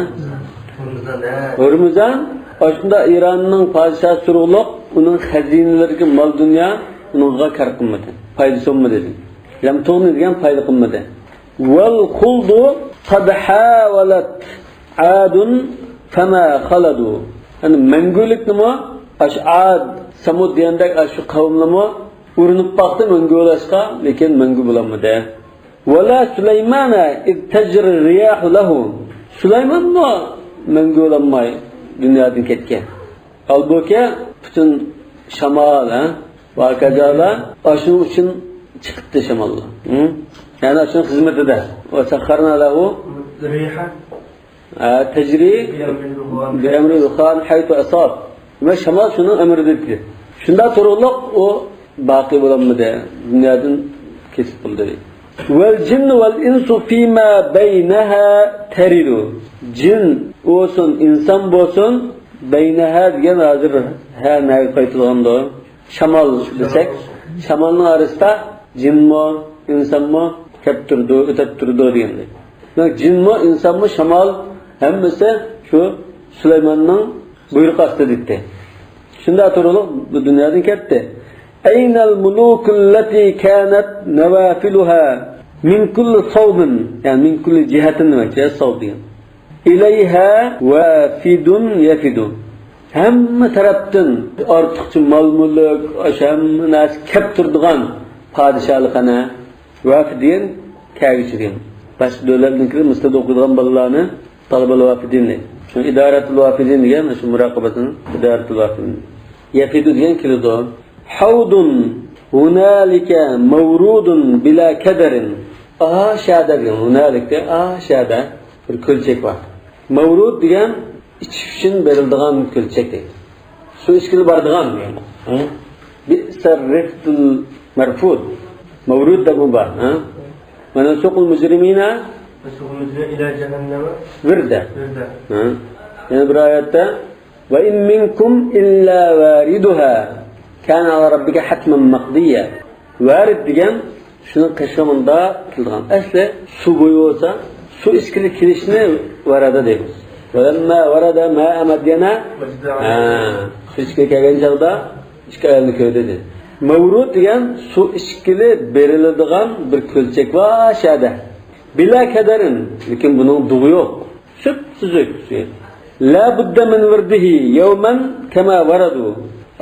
ھۇرمۇزان، ھە. ھۇرمۇزان، ئاشۇنداق ئىراننىڭ پادىشاھى تۇرۇقلۇق، ئۇنىڭ خەزىنىلىرىدىكى مال-دۇنيا ئۇنىڭغا كار قىلمىدى، پايدىسى بولمىدى. لم تغن دېگەن پايدا قىلمىدى. والخلد قد حاولت عاد فما خلدوا. يەنى مەڭگۈلۈكنىمۇ، ئاشۇ ئاد، سەمۇد دېگەندەك ئاشۇ قەۋملىمۇ ئۇرۇنۇپ باقتى مەڭگۈ بولۇشقا، لېكىن مەڭگۈ بولالمىدى. ولا سليمان إذ تجري الرياح له. سۇلايمانمۇ مەڭگۈ بولالماي دۇنيادىن كەتكەن. ھالبۇكى، پۈتۈن شامال، ھە، ۋە ھاكازالار ئاشۇنىڭ ئۈچۈن چىقىپتۇ شاماللار. ھە؟ يەنى ئاشۇنىڭ خىزمىتىدە. وسخرنا له الريح ھە، تجري بأمره رخاء حيث أصاب. دېمەك، شامال شۇنىڭ ئەمرىدە ئىدى. شۇنداق تۇرۇقلۇق ئۇ باقىي بولالمىدى. دۇنيادىن كېتىپ قالدى. والجن والإنس فيما بينها ترد. جىن بولسۇن، ئىنسان بولسۇن، بينها دېگەن ھازىر ھە نەگە قايتىدىغاندۇ؟ شامال دېسەك، شامالنىڭ ئارىسىدا جىنمۇ، ئىنسانمۇ كەپ تۇرىدۇ، ئۆتەپ تۇرىدۇ دېگەندەك. دېمەك، جىنمۇ، ئىنسانمۇ، شامال ھەممىسى شۇ سۇلايماننىڭ بۇيرۇقى ئاستىدا ئىدى. شۇنداق تۇرۇقلۇق بۇ دۇنيادىن كەتتى. أين الملوك التي كانت نوافلها من كل صوب، يەنى من كل جهة دېمەكچى، صوب دېگەن. إليها وافد يفد. ھەممە تەرەپتىن ئارتۇقچە مال-مۈلۈك، ئاشۇ ھەممە نەرسە كەپ تۇرىدىغان پادىشاھلىق ئەنە. ۋافىد دېگەن كەلگۈچى دېگەن. باشقا دۆلەتنىڭكىلەر مۇستەۋىدە ئوقۇيدىغان بالىلارنى تالىبەل ۋافىدىن دەيدۇ. شۇ ئىدارەتۇل ۋافىدىن دېگەن شۇ مۇراقىبەتنىڭ ئىدارەتۇل ۋافىدىن. يەفىدۇ دېگەن كېلىدۇ. حوض هنالك مورود بلا كدر. ئاشەدە دېگەن، ھۇنالىكتە ئاشەدە بىر كۆلچەك بار. مەۋرۇد دېگەن ئىچىش ئۈچۈن بېرىلىدىغان كۆلچەك دەيدۇ. سۇ ئىچكىلى بارىدىغان دېگەن. ھە؟ بئس الرفد المرفود. مەۋرۇد دەپمۇ بار. ھە؟ ونسوق المجرمين إلى جهنم وردا. ھە؟ يەنە بىر ئايەتتە وإن منكم إلا واردها كان على ربك حتما مقضيا. ۋارىد دېگەن شۇنىڭ قېشىغا مۇنداق كېلىدىغان. ئەسلى سۇ بويى بولسا، سۇ ئىچكىلى كېلىشنى ۋەرەدە دەيمىز. ولما ورد ماء مدين. ھە، سۇ ئىچكىلى كەلگەن چاغدا ئىككى ئايالنى كۆردى دېدى. مەۋرۇد دېگەن سۇ ئىچكىلى بېرىلىدىغان بىر كۆلچەك بار شەدە. بلا كدر، لېكىن بۇنىڭ دۇغى يوق. سۈپسۈزۈك سۈيى. لا بد من ورده يوما كما وردوا.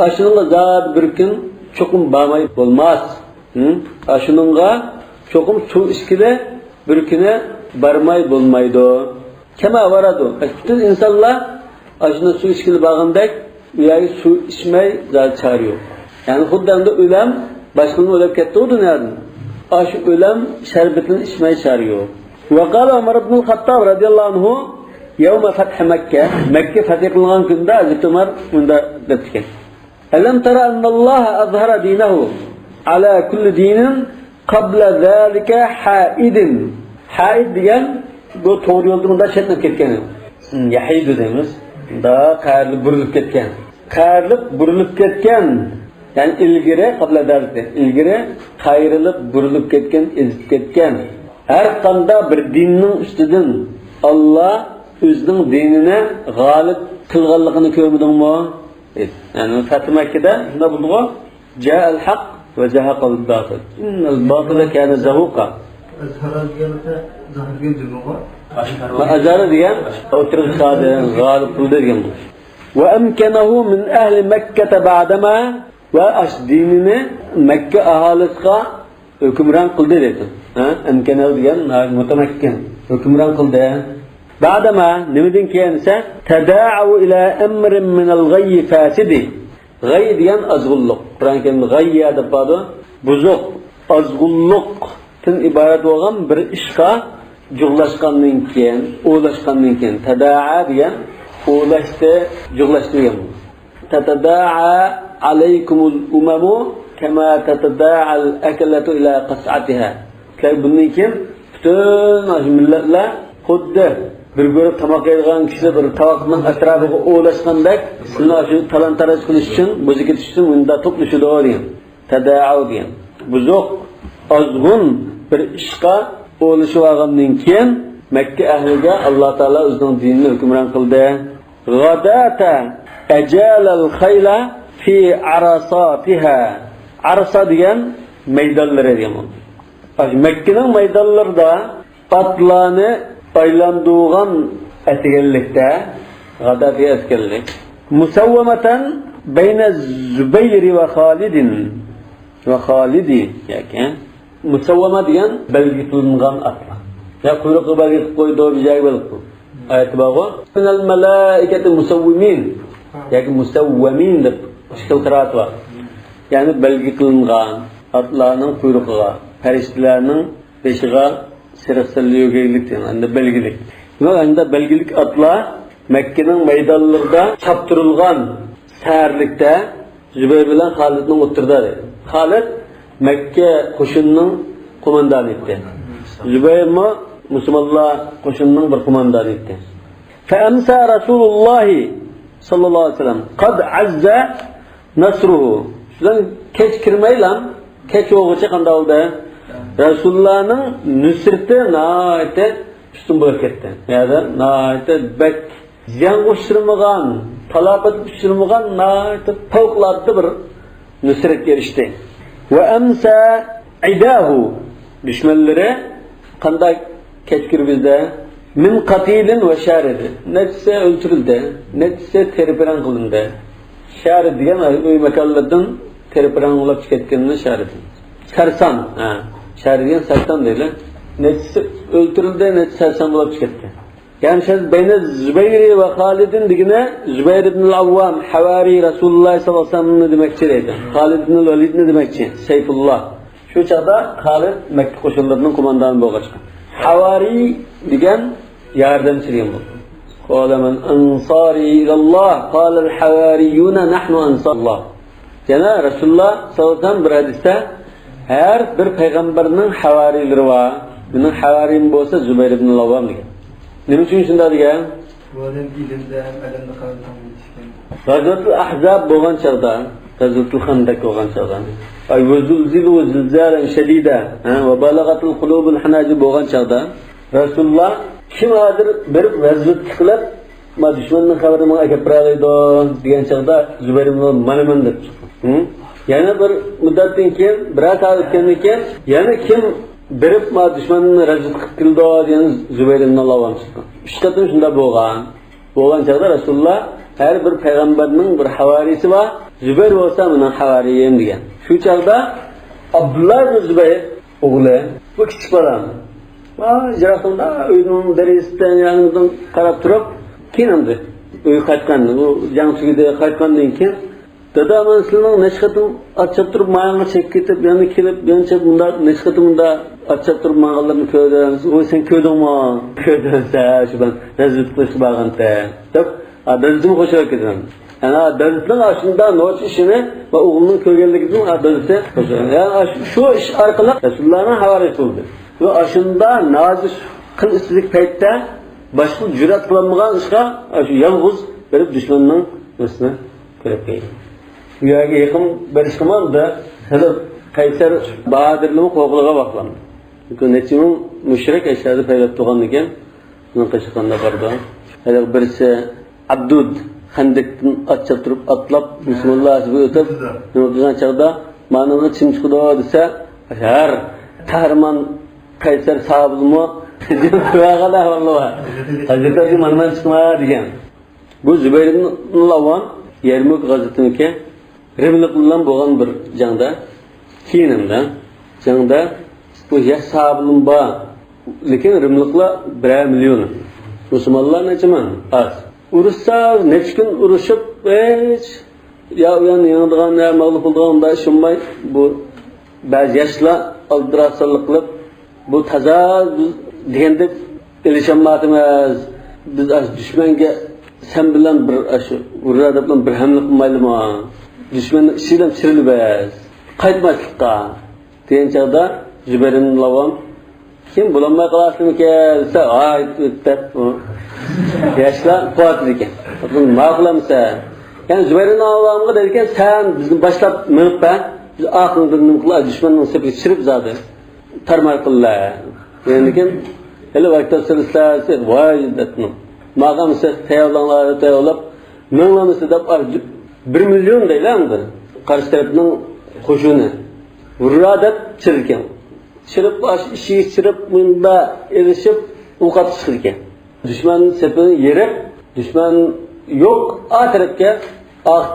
ئاشۇنىڭغا زادى بىر كۈن چوقۇم بارماي بولماس. ھە؟ ئاشۇنىڭغا چوقۇم سۇ ئىچكىلى بىر كۈنى بارماي بولمايدۇ. كما وردوا. پۈتۈن ئىنسانلار ئاشۇنداق سۇ ئىچكىلى بارغاندەك، ئۇ يەرگە سۇ ئىچمەي زادى چارە يوق. يەنى خۇددى ئەمدى ئۆلەم، باشقىلىرى ئۆلۈپ كەتتىغۇ دۇنيادىن. ئاشۇ ئۆلەم شەربىتىنى ئىچمەي چارە يوق. وقال عمر بن الخطاب رضي الله عنه يوم فتح مكة. مەككە فەتھ قىلىنغان كۈندە ھەزرىتى ئۆمەر مۇنداق دەپتىكەن. ألم تر أن الله أظهر دينه على كل دين قبل ذلك حائد. ھائىد دېگەن بۇ توغرا يولدىن مۇنداق چەتنەپ كەتكەن. يەھىدۇ دەيمىز. مۇنداق قايرىلىپ بۇرۇلۇپ كەتكەن. قايرىلىپ بۇرۇلۇپ كەتكەن. يەنى ئىلگىرى، قەبلە دەلىكتە، ئىلگىرى قايرىلىپ بۇرۇلۇپ كەتكەن، ئېزىپ كەتكەن. ھەر قانداق بىر دىننىڭ ئۈستىدىن ئاللا ئۆزىنىڭ دىنىنى غالىب قىلغانلىقىنى كۆرمىدىڭمۇ؟ دەيدۇ. يەنى فەتھۇ مەككىدە شۇنداق بولدىغۇ. جاء الحق وزهق الباطل. إن الباطل كان زهوقا. ئەزھەرە دېگەن، زەھەر دېگەن جۈملىغۇ. ئەزھەرە دېگەن ئوتتۇرىغا چىقاردى، غالىب قىلدى دېگەن بولۇش. وأمكنه من أهل مكة بعدما ۋە ئاشۇ دىنىنى مەككە ئاھالىسىغا ھۆكۈمران قىلدى دەيدۇ. ھە؟ ئەمكەنەھۇ دېگەن مۇتەمەككىن. ھۆكۈمران قىلدى. بەئدەما، نېمىدىن كېيىن دېسە، تەدائەۋ ئىلە ئەمرىن مىنەل غەييى فاسىدى. غەي دېگەن ئازغۇنلۇق. قۇرئان كەرىمدە غەييە دەپ بارىدۇ. بۇزۇق، ئازغۇنلۇقتىن ئىبارەت بولغان بىر ئىشقا جۇغلاشقاندىن كېيىن، ئولاشقاندىن كېيىن، تەدائا دېگەن ئولاشتى، جۇغلاشتى دېگەن. تەتەدائا ئەلەيكۇمۇل ئۇمەمۇ كەما تەتەدائەل ئەكلەتۇ ئىلە قەسئەتىھا. سىلەر بۇندىن كېيىن پۈتۈن مىللەتلەر خۇددى بىر گۇرۇھ تاماق يەيدىغان كىشىلەر بىر تاۋاقنىڭ ئەتراپىغا ئولاشقاندەك، سىلەر شۇ تالان-تاراج قىلىش ئۈچۈن، بوزۇپ كېتىش ئۈچۈن مۇنداق توپلىشىدۇ دېگەن. تەدائەۋ دېگەن. بۇزۇق، ئازغۇن بىر ئىشقا ئولىشىۋالغاندىن كېيىن، مەككە ئەھلىگە ئاللا تائالا ئۆزىنىڭ دىنىنى ھۆكۈمران قىلدى. غاداتا ئەجالەل خەيلە فى ئاراساتىھا. ئاراسا دېگەن مەيدانلىرى دېگەن بولىدۇ. مەككىنىڭ مەيدانلىرىدا ئاتلارنى ئايلاندۇرغان ئەتىگەنلىكتە، غاداتى ئەتىگەنلىك. مۇسەۋۋەمەتەن بەينە زۇبەيرى ۋە خالىدىن. ۋە خالىدى، ياكى مۇسەۋۋەمە دېگەن بەلگە قىلىنغان ئاتلار. يا قۇيرۇقىغا بەلگە قىلىپ قويىدۇ، بىر جايغا بەلگە قىلىپ. ئايەتتە بارغۇ. مىنەل مەلائىكەتى مۇسەۋۋىمىن. ياكى مۇسەۋۋەمىن دەپ ئىككى خىل قىرائەت بار. يەنى بەلگە قىلىنغان ئاتلارنىڭ قۇيرۇقىغا، پەرىشتىلەرنىڭ بېشىغا سېرىق سەللە يۆگەيلىك دېگەن، ئەمدى بەلگىلىك. دېمەك، ئەمدى بەلگىلىك ئاتلار مەككىنىڭ مەيدانلىرىدا چاپتۇرۇلغان سەھەرلىكتە زۇبەير بىلەن خالىدنىڭ ئوتتۇرىدا دەيدۇ. خالىد مەككە قوشۇنىنىڭ قوماندانى ئىدى. زۇبەيرمۇ مۇسۇلمانلار قوشۇنىنىڭ بىر قوماندانى ئىدى. فەئەمسا رەسۇلۇللاھى ساللاللاھۇ ئەلەيھى ۋەسەللەم قەد ئەززە نەسرۇھۇ. شۇلار كەچ كىرمەيلا، كەچ بولغۇچە قانداق بولدى؟ رەسۇلۇللانىڭ نۇسرىتى ناھايىتى ئۈستۈن بولۇپ كەتتى. يەنى ناھايىتى بەك زىيانغا ئۇچرىمىغان، تالاپەتكە ئۇچرىمىغان ناھايىتى پەۋقۇلئاددە بىر نۇسرەتكە ئېرىشتى. ۋە ئەمسا ئىداھۇ، دۈشمەنلىرى قانداق كەچ كىرگۈزدى؟ مىن قەتىلىن ۋە شەرىدى. نەچچىسى ئۆلتۈرۈلدى، نەچچىسى تېرە-پىرەڭ قىلىندى. شەرىد دېگەن ئۆي ماكانلىرىدىن تېرە-پىرەڭ بولۇپ چىقىپ كەتكىنىنى شەرىد. سەرسان، ھە، شەرىد دېگەن سەرسان دەيلى. نەچچىسى ئۆلتۈرۈلدى، نەچچىسى سەرسان بولۇپ چىقىپ كەتتى. يەنى شەرت بەينە زۇبەيرى ۋە خالىدىن دېگىنى زۇبەير ئىبنۇل ئەۋۋام، ھەۋارىي رەسۇلۇللاھ ساللاللاھۇ ئەلەيھى ۋەسەللەمنى دېمەكچى دەيدۇ. خالىد ئىبنۇل ۋەلىدنى دېمەكچى، سەيفۇللا. شۇ چاغدا خالىد مەككە قوشۇنلىرىنىڭ قوماندانى بولغاچقا. ھەۋارىي دېگەن ياردەمچى دېگەن بولىدۇ. قال من أنصاري إلى الله؟ قال الحواريون نحن أنصار الله. يەنە رەسۇلۇللاھ ساللاللاھۇ ئەلەيھى ۋەسەللەم بىر ھەدىستە، ھەر بىر پەيغەمبەرنىڭ ھەۋارىيلىرى بار. مېنىڭ ھەۋارىيىم بولسا زۇبەير ئىبنۇل ئەۋۋام دېگەن. نېمە ئۈچۈن شۇنداق دېگەن؟ بۇ ئادەم ئىلىمدە ھەم ئەلەمدە قەدىر تاڭ يېتىشكەن. غەزۋەتۇل ئەھزاب بولغان چاغدا، غەزۋەتۇل خەندەق بولغان چاغدا. ئاي، ۋە زۇلزىلۇ زىلزالەن شەدىدە، ھە، ۋە بەلەغەتىل قۇلۇبۇل ھەناجىر بولغان چاغدا، رەسۇلۇللاھ كىم ھازىر بېرىپ غەزۋەت قىلىپ، ما دۈشمەننىڭ خەۋىرىنى ماڭا ئەكەپ بېرەلەيدۇ دېگەن چاغدا زۇبەير ئىبنۇل مانا مەن دەپ چىققان. ھە؟ يەنە بىر مۇددەتتىن كېيىن، بىرەر سائەت ئۆتكەندىن كېيىن، يەنە كىم بېرىپ ما دۈشمەننى غەزۋەت قىلىپ كېلىدۇ دېگەن زۇبەير ئىبنۇل ئەۋۋام چىققان. ئۈچ قېتىم شۇنداق بولغان. بولغان چاغدا رەسۇلۇللاھ ھەر بىر پەيغەمبەرنىڭ بىر ھەۋارىيسى بار، زۇبەير بولسا مېنىڭ ھەۋارىيىم دېگەن. شۇ چاغدا ئابدۇللاھ ئىبن زۇبەير ئوغلى، بۇ كىچىك بالام، ۋا يىراقتا ئۆينىڭ دېرىزىسىدىن يېنىمىزدىن قاراپ تۇرۇپ، كېيىن ئەمدى ئۆيگە قايتقان، ئۇ جەڭ تۈگىدى، قايتقاندىن كېيىن، دادا، مەن سىلىنىڭ نەچچە قېتىم ئات چاپتۇرۇپ مايانغا چېكىپ كېتىپ، يەنە كېلىپ، يەنە چېكىپ، مۇنداق نەچچە قېتىم مۇنداق ئات چاپتۇرۇپ ماڭغانلىرىنى كۆردۈم. ۋوي، سەن كۆردۈڭمۇ؟ كۆردۈم، سەن شۇ بىلەن غەزۋەت قىلىشقا بارغانتى، دەپ، ھە، دادىسىمۇ خوش بولۇپ كېتىدۇ. يەنى دادىسىنىڭ ئاشۇنداق نوچى ئىشىنى ۋە ئوغلىنىڭ كۆرگەنلىكىدىن، ھە، دادىسى خوش بولىدۇ. يەنى شۇ، شۇ ئىش ئارقىلىق رەسۇلۇللاھنىڭ ھەۋارىيسى بولدى. ۋە ئاشۇنداق نازۇك قىل ئۈستىدىكى پەيتتە باشقا جۈرئەت قىلالمىغان ئىشقا، شۇ يالغۇز بېرىپ دۈشمەننىڭ نېمىسىنى كۆرۈپ كەلدى. بۇ يەرگە يېقىن بېرىشقىمۇ بىر خېلى قەيسەر باھادىرلىرىمۇ قورقىدىغان ۋاقىتلار. چۈنكى نەچچە مىڭ مۇشرىك ئەشەدە پەيلەپ تۇرغاندىكىن، ئۇنىڭ قېشىغا قانداق بارىدۇ؟ ھېلىقى بىرسى ئابدۇد خەندەكتىن ئات چاپتۇرۇپ ئاتلاپ، بىسمىللا دەپ ئۆتۈپ، نېمە قىلغان چاغدا، مانا بۇ چىم چىقىدۇ دېسە، ھەر قەھرىمان قەيسەر ساھابىمۇ قىلىۋالغان ئەھۋاللار بار. ھەزرىتى ئەلى مانا مەن چىقما دېگەن. بۇ زۇبەير ئىبن ئەۋۋام يەرمۇك غەزۋىتىنىڭكى رىملىق بىلەن بولغان بىر جەڭدە، كېيىنىمدە جەڭدە بۇ ياش ساھابىلىرىم بار، لېكىن رىملىقلار بىرەر مىليون. مۇسۇلمانلار نەچچە مىڭ؟ ئاز. ئۇرۇشسا، نەچچە كۈن ئۇرۇشۇپ، ھېچ يا ئۇيان يېڭىدىغان، يا مەغلۇپ بولىدىغان ئۇنداق ئىش بولماي، بۇ بەزى ياشلار ئالدىراشسانلىق قىلىپ، بۇ تازا بىز دېگەندەك ئېلىشالمايۋاتىمىز. بىز ئاشۇ دۈشمەنگە سەن بىلەن بىر، ئاشۇ ھۇررا دەپ بىر ھەملە قىلمايلىما؟ دۈشمەننىڭ ئىچىدىن چىرىلىۋەر، قايتماسلىققا دېگەن چاغدا زۇبەير ئىبن ئەۋۋام، كىم بولالماي قالاتتىمىكىن دېسە، ھاي دەپ، ياشلار قۇۋۋەتلىدىكەن. ماقۇل ئەمسە. يەنى زۇبەير ئىبن ئەۋۋامغا دەيدىكەن، سەن بىزنى باشلاپ مېڭىپ بەر، بىز ئاخىرىدا نېمە قىلار، دۈشمەننىڭ سېپىگە چىرىپ زادى تارمار قىللا. دېگەندىكىن، ھېلى ۋاقىت سىلسىلەسى، ۋاي دەپتۇ. ماقۇل ئەمسە، تەييارلاڭلار، تەييارلاپ، مېڭىڭلار ئەمسە دەپ، بىر مىليون دەيلى ئەمدى. قارشى تەرەپنىڭ قوشۇنى ھۇررا دەپ چىرىدىكەن. چىرىپ، ئاشۇ ئىشىككە چىرىپ، مۇندا ئېلىشىپ، ئوق ئاتىشىدىكەن. دۈشمەن سېپىنى يېرىپ، دۈشمەن يوق، ئا تەرەپكە، ئا-،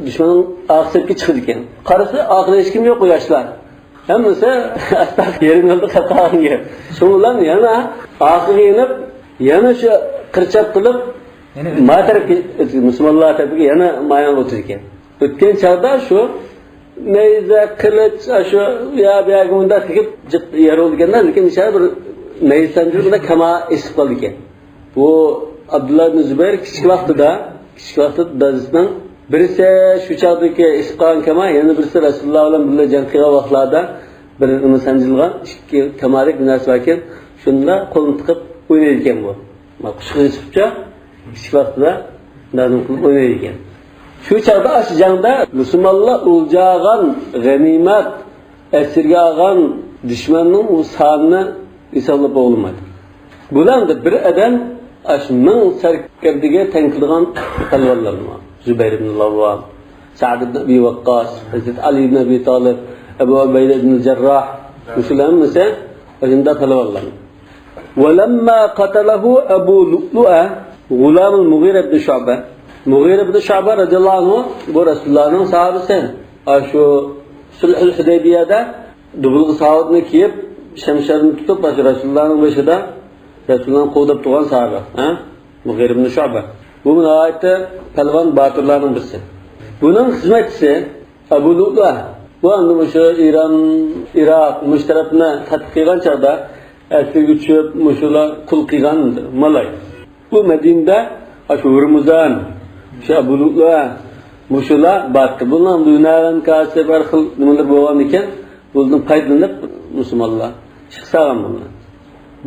دۈشمەننىڭ ئارقا سېپىگە چىقىدىكەن. قارىسا، ئارقىدا ھېچكىم يوق، ئۇ ياشلار. ھەممىسى ئاستا يېرىم يولدا قېلىپ قالغان گەپ. شۇنىڭ بىلەن يەنە ئارقىغا يېنىپ، يەنە شۇ قىرچاپ قىلىپ، يەنە ما تەرەپكە، مۇسۇلمانلار تەرىپىگە يەنە مايان ئولتۇرىدىكەن. ئۆتكەن چاغدا شۇ نەيزە، قىلىچ، شۇ يا بۇ يەرگە مۇنداق تېگىپ جىق يارىلىدىكەن، لېكىن ئىچەردە بىر نەيزە سانجىلىپ، بىر كاما ئېسىپ قالىدىكەن. بۇ ئابدۇللا ئىبن زۇبەير كىچىك ۋاقتىدا، كىچىك ۋاقتىدا دادىسىنىڭ بىرسى شۇ چاغدىكى ئېسىپ قالغان كاما، يەنە بىرسى رەسۇلۇللا بىلەن بىللە جەڭ قىلغان ۋاقىتلاردا بىر نېمە سانجىلغان ئىككى كامادەك بىر نەرسە باركەن، شۇندا قولىنى تىقىپ ئوينايدىكەن بۇ. قۇشقا چىقىپچە، كىچىك ۋاقتىدا نادىم قىلىپ ئوينايدىكەن. شۇ چاغدا ئاشۇ جەڭدە مۇسۇلمانلار ئولجا ئالغان، غەنىيمەت، ئەسىرگە ئالغان دۈشمەننىڭ ئۇ سانىنى ھېسابلاپ بولالمايدۇ. بۇلاردا بىر ئادەم ئاشۇ مىڭ سەركەردىگە تەڭ كېلىدىغان پالۋانلار بار. زۇبەير ئىبن ئەۋۋام، سەئد ئىبن ئەبى ۋەققاس، ھەزرىتى ئەلى ئىبن ئەبى تالىپ، ئەبۇ ئۇبەيدە ئىبن جەرراھ، مۇشۇلار ھەممىسى ئاشۇنداق پالۋانلار. ولما قتله أبو لؤلؤة غلام المغيرة بن شعبة. مۇغىرە ئىبن شۇئبە رەزىياللاھۇ ئەنھۇ، بۇ رەسۇلۇللانىڭ ساھابىسى. ئاشۇ سۇلھۇل ھۇدەيبىيەدە دۇبۇلغا ساۋۇتنى كىيىپ، شەمشەرنى تۇتۇپ، ئاشۇ رەسۇلۇللانىڭ بېشىدا رەسۇلۇللانى قوغداپ تۇرغان ساھابە. ھە؟ مۇغىرە ئىبن شۇئبە. بۇ ناھايىتى پەلۋان باتۇرلارنىڭ بىرسى. بۇنىڭ خىزمەتچىسى ئەبۇ لۇئلۇئە. بۇ ئەمدى مۇشۇ ئىران، ئىراق، مۇشۇ تەرەپنى تەتقىق قىلغان چاغدا ئەسلىگە چۈشۈپ، مۇشۇلار قۇل قىلغان مالاي. بۇ مەدىنىدە ئاشۇ ھۇرمۇزان، شۇ ئەبۇ لۇئلۇئە، مۇشۇلار بارتتى. بۇلار ئەمدى ھۈنەرۋەن، كاسىپ، ھەر خىل نېمىلەر بولغان ئىكەن. بۇنىڭدىن پايدىلىنىپ مۇسۇلمانلار ئىشقا سالغان بۇلار.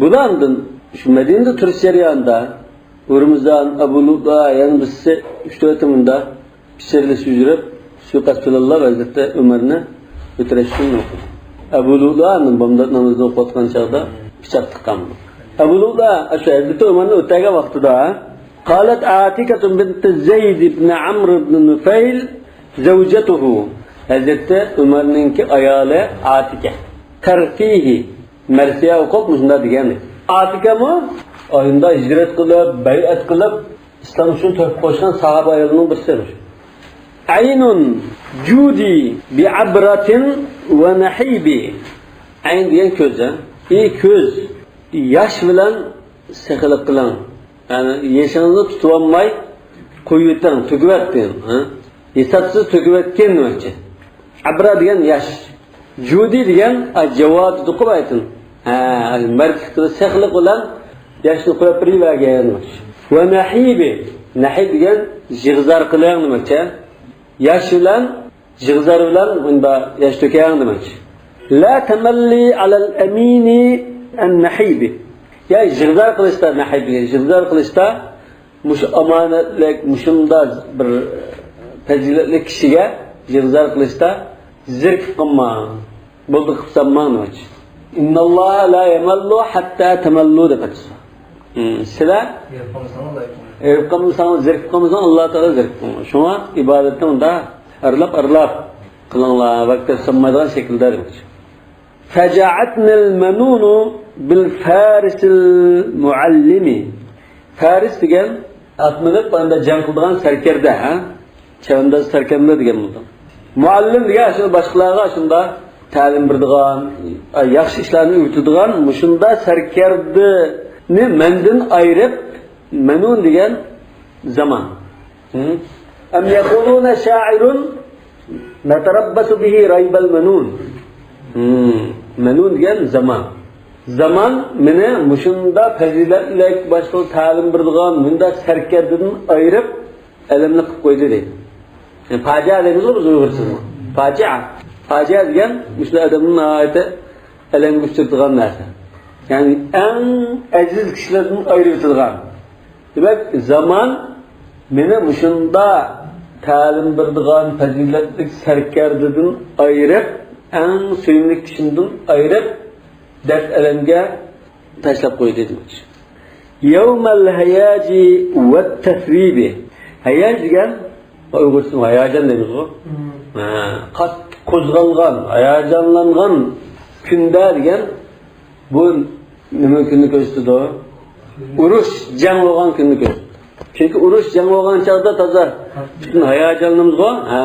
بۇلار ئاندىن شۇ مەدىنىدە تۇرۇش جەريانىدا ھۇرمۇزان، ئەبۇ لۇئلۇئە، يەنە بىرسى، ئۈچ تۆتى مۇنداق پىچىرلىشىپ يۈرۈپ، سۇيىقەست پىلانلاپ ھەزرىتى ئۆمەرنى ئۆلتۈرۈشنى ئوقۇدى. ئەبۇ لۇئلۇئە بامدات نامىزىدا ئوقۇۋاتقان چاغدا پىچاق تىققان. ئەبۇ لۇئلۇئە ئاشۇ ھەزرىتى ئۆمەرنى ئۆلتۈرگەن ۋاقتىدا، قالت عاتكة بنت زيد بن عمرو بن نفيل زوجته. ھەزرىتى ئۆمەرنىڭكى ئايالى ئاتىكە. ترثيه. مەرسىيە ئوقۇپ مۇشۇنداق دېگەن. ئاتىكەمۇ ئاينىدا ھىجرەت قىلىپ، بەيئەت قىلىپ، ئىسلام ئۈچۈن تۆھپە قوشقان ساھابە ئايالنىڭ بىرسى. عين جودي بعبرة ونحيب. ئەين دېگەن كۆز، ھە؟ ئى كۆز، ياش بىلەن سېخىلىق قىلىڭ. يەنى يېشىڭىزنى تۇتۇۋالماي قويۇۋېتىڭ، تۆكۈۋەتتىڭ، ھە؟ ھېسابسىز تۆكۈۋەتكەن دېمەكچى. ئەبرا دېگەن ياش. جۇدى دېگەن، ئا، جاۋابى دوقۇپ ئېيتىڭ. ھە، مەردلىك، سېخىلىق بىلەن ياشنى قويۇپ بېرىۋەرگەن دېمەكچى. ۋە نەھىبى. نەھىب دېگەن جىغزار قىلىڭ دېمەكچى. ياش بىلەن، جىغزار بىلەن بۇندا ياش تۆكەڭ دېمەكچى. لا تملي على الأمين النحيب. يا جىغزار قىلىشتا، نەھىب دېگەن جىغزار قىلىشتا مۇشۇ ئامانەتلىك، مۇشۇنداق بىر پەزىلەتلىك كىشىگە جىغزار قىلىشتا زېرىكىپ قالماڭ. بولدى، قىلىپ سالماڭ دېمەكچى. إن الله لا يمل حتى تملوا دەپ ئېيتىسىز. ھىم، سىلەر ھېرىپ قالمىساڭلار، زېرىكىپ قالمىساڭ، ئاللا تائالا زېرىكىپ قالمايدۇ. شۇڭا ئىبادەتنى مۇنداق ئارىلاپ، ئارىلاپ قىلىڭلار، ۋاقىت تېپىپ سالمايدىغان شەكىلدە دېمەكچى. فجاءتني المنون بالفارس المعلم. فارس دېگەن ئات مىنىپ، ئاندا جەڭ قىلىدىغان سەركەردە، ھە؟ چەۋەنداز سەركەردە دېگەن بولىدۇ. مۇئەللىم دېگەن شۇ باشقىلارغا شۇنداق تەلىم بېرىدىغان، ياخشى ئىشلارنى ئۆگىتىدىغان مۇشۇنداق سەركەردىنى مەندىن ئايرىپ، مەنۇن دېگەن زامان. ھە؟ أم يقولون شاعر نتربص به ريب المنون. ھە، مەنۇن دېگەن زامان. زامان مېنى مۇشۇنداق پەزىلەتلىك، باشقىلارغا تەلىم بېرىدىغان مۇنداق سەركەردىدىن ئايرىپ، ئەلەملىك قىلىپ قويدى دەيدۇ. يەنى پاجىئە دەيمىزغۇ بىز ئۇيغۇرچىسىدا. پاجىئە. پاجىئە دېگەن مۇشۇ ئادەمنى ناھايىتى ئەلەمگە ئۇچرىتىدىغان نەرسە. يەنى ئەڭ ئەزىز كىشىلەردىن ئايرىۋېتىدىغان. دېمەك، زامان مېنى مۇشۇنداق تەلىم بېرىدىغان پەزىلەتلىك سەركەردىدىن ئايرىپ، ئەڭ سۆيۈملۈك كىشىمدىن ئايرىپ، دەرد ئەلەمگە تاشلاپ قويدى دېمەكچى. يوم الهياج والتثويب. ھاياج دېگەن، ئۇيغۇرچىسى ھاياجان دەيمىزغۇ؟ ھە، قاتتىق قوزغالغان، ھاياجانلانغان كۈندە دېگەن، بۇ نېمە كۈننى كۆرسىتىدۇ؟ ئۇرۇش، جەڭ بولغان كۈننى كۆرسىتىدۇ. چۈنكى ئۇرۇش، جەڭ بولغان چاغدا تازا پۈتۈن ھاياجانلىنىمىزغۇ؟ ھە.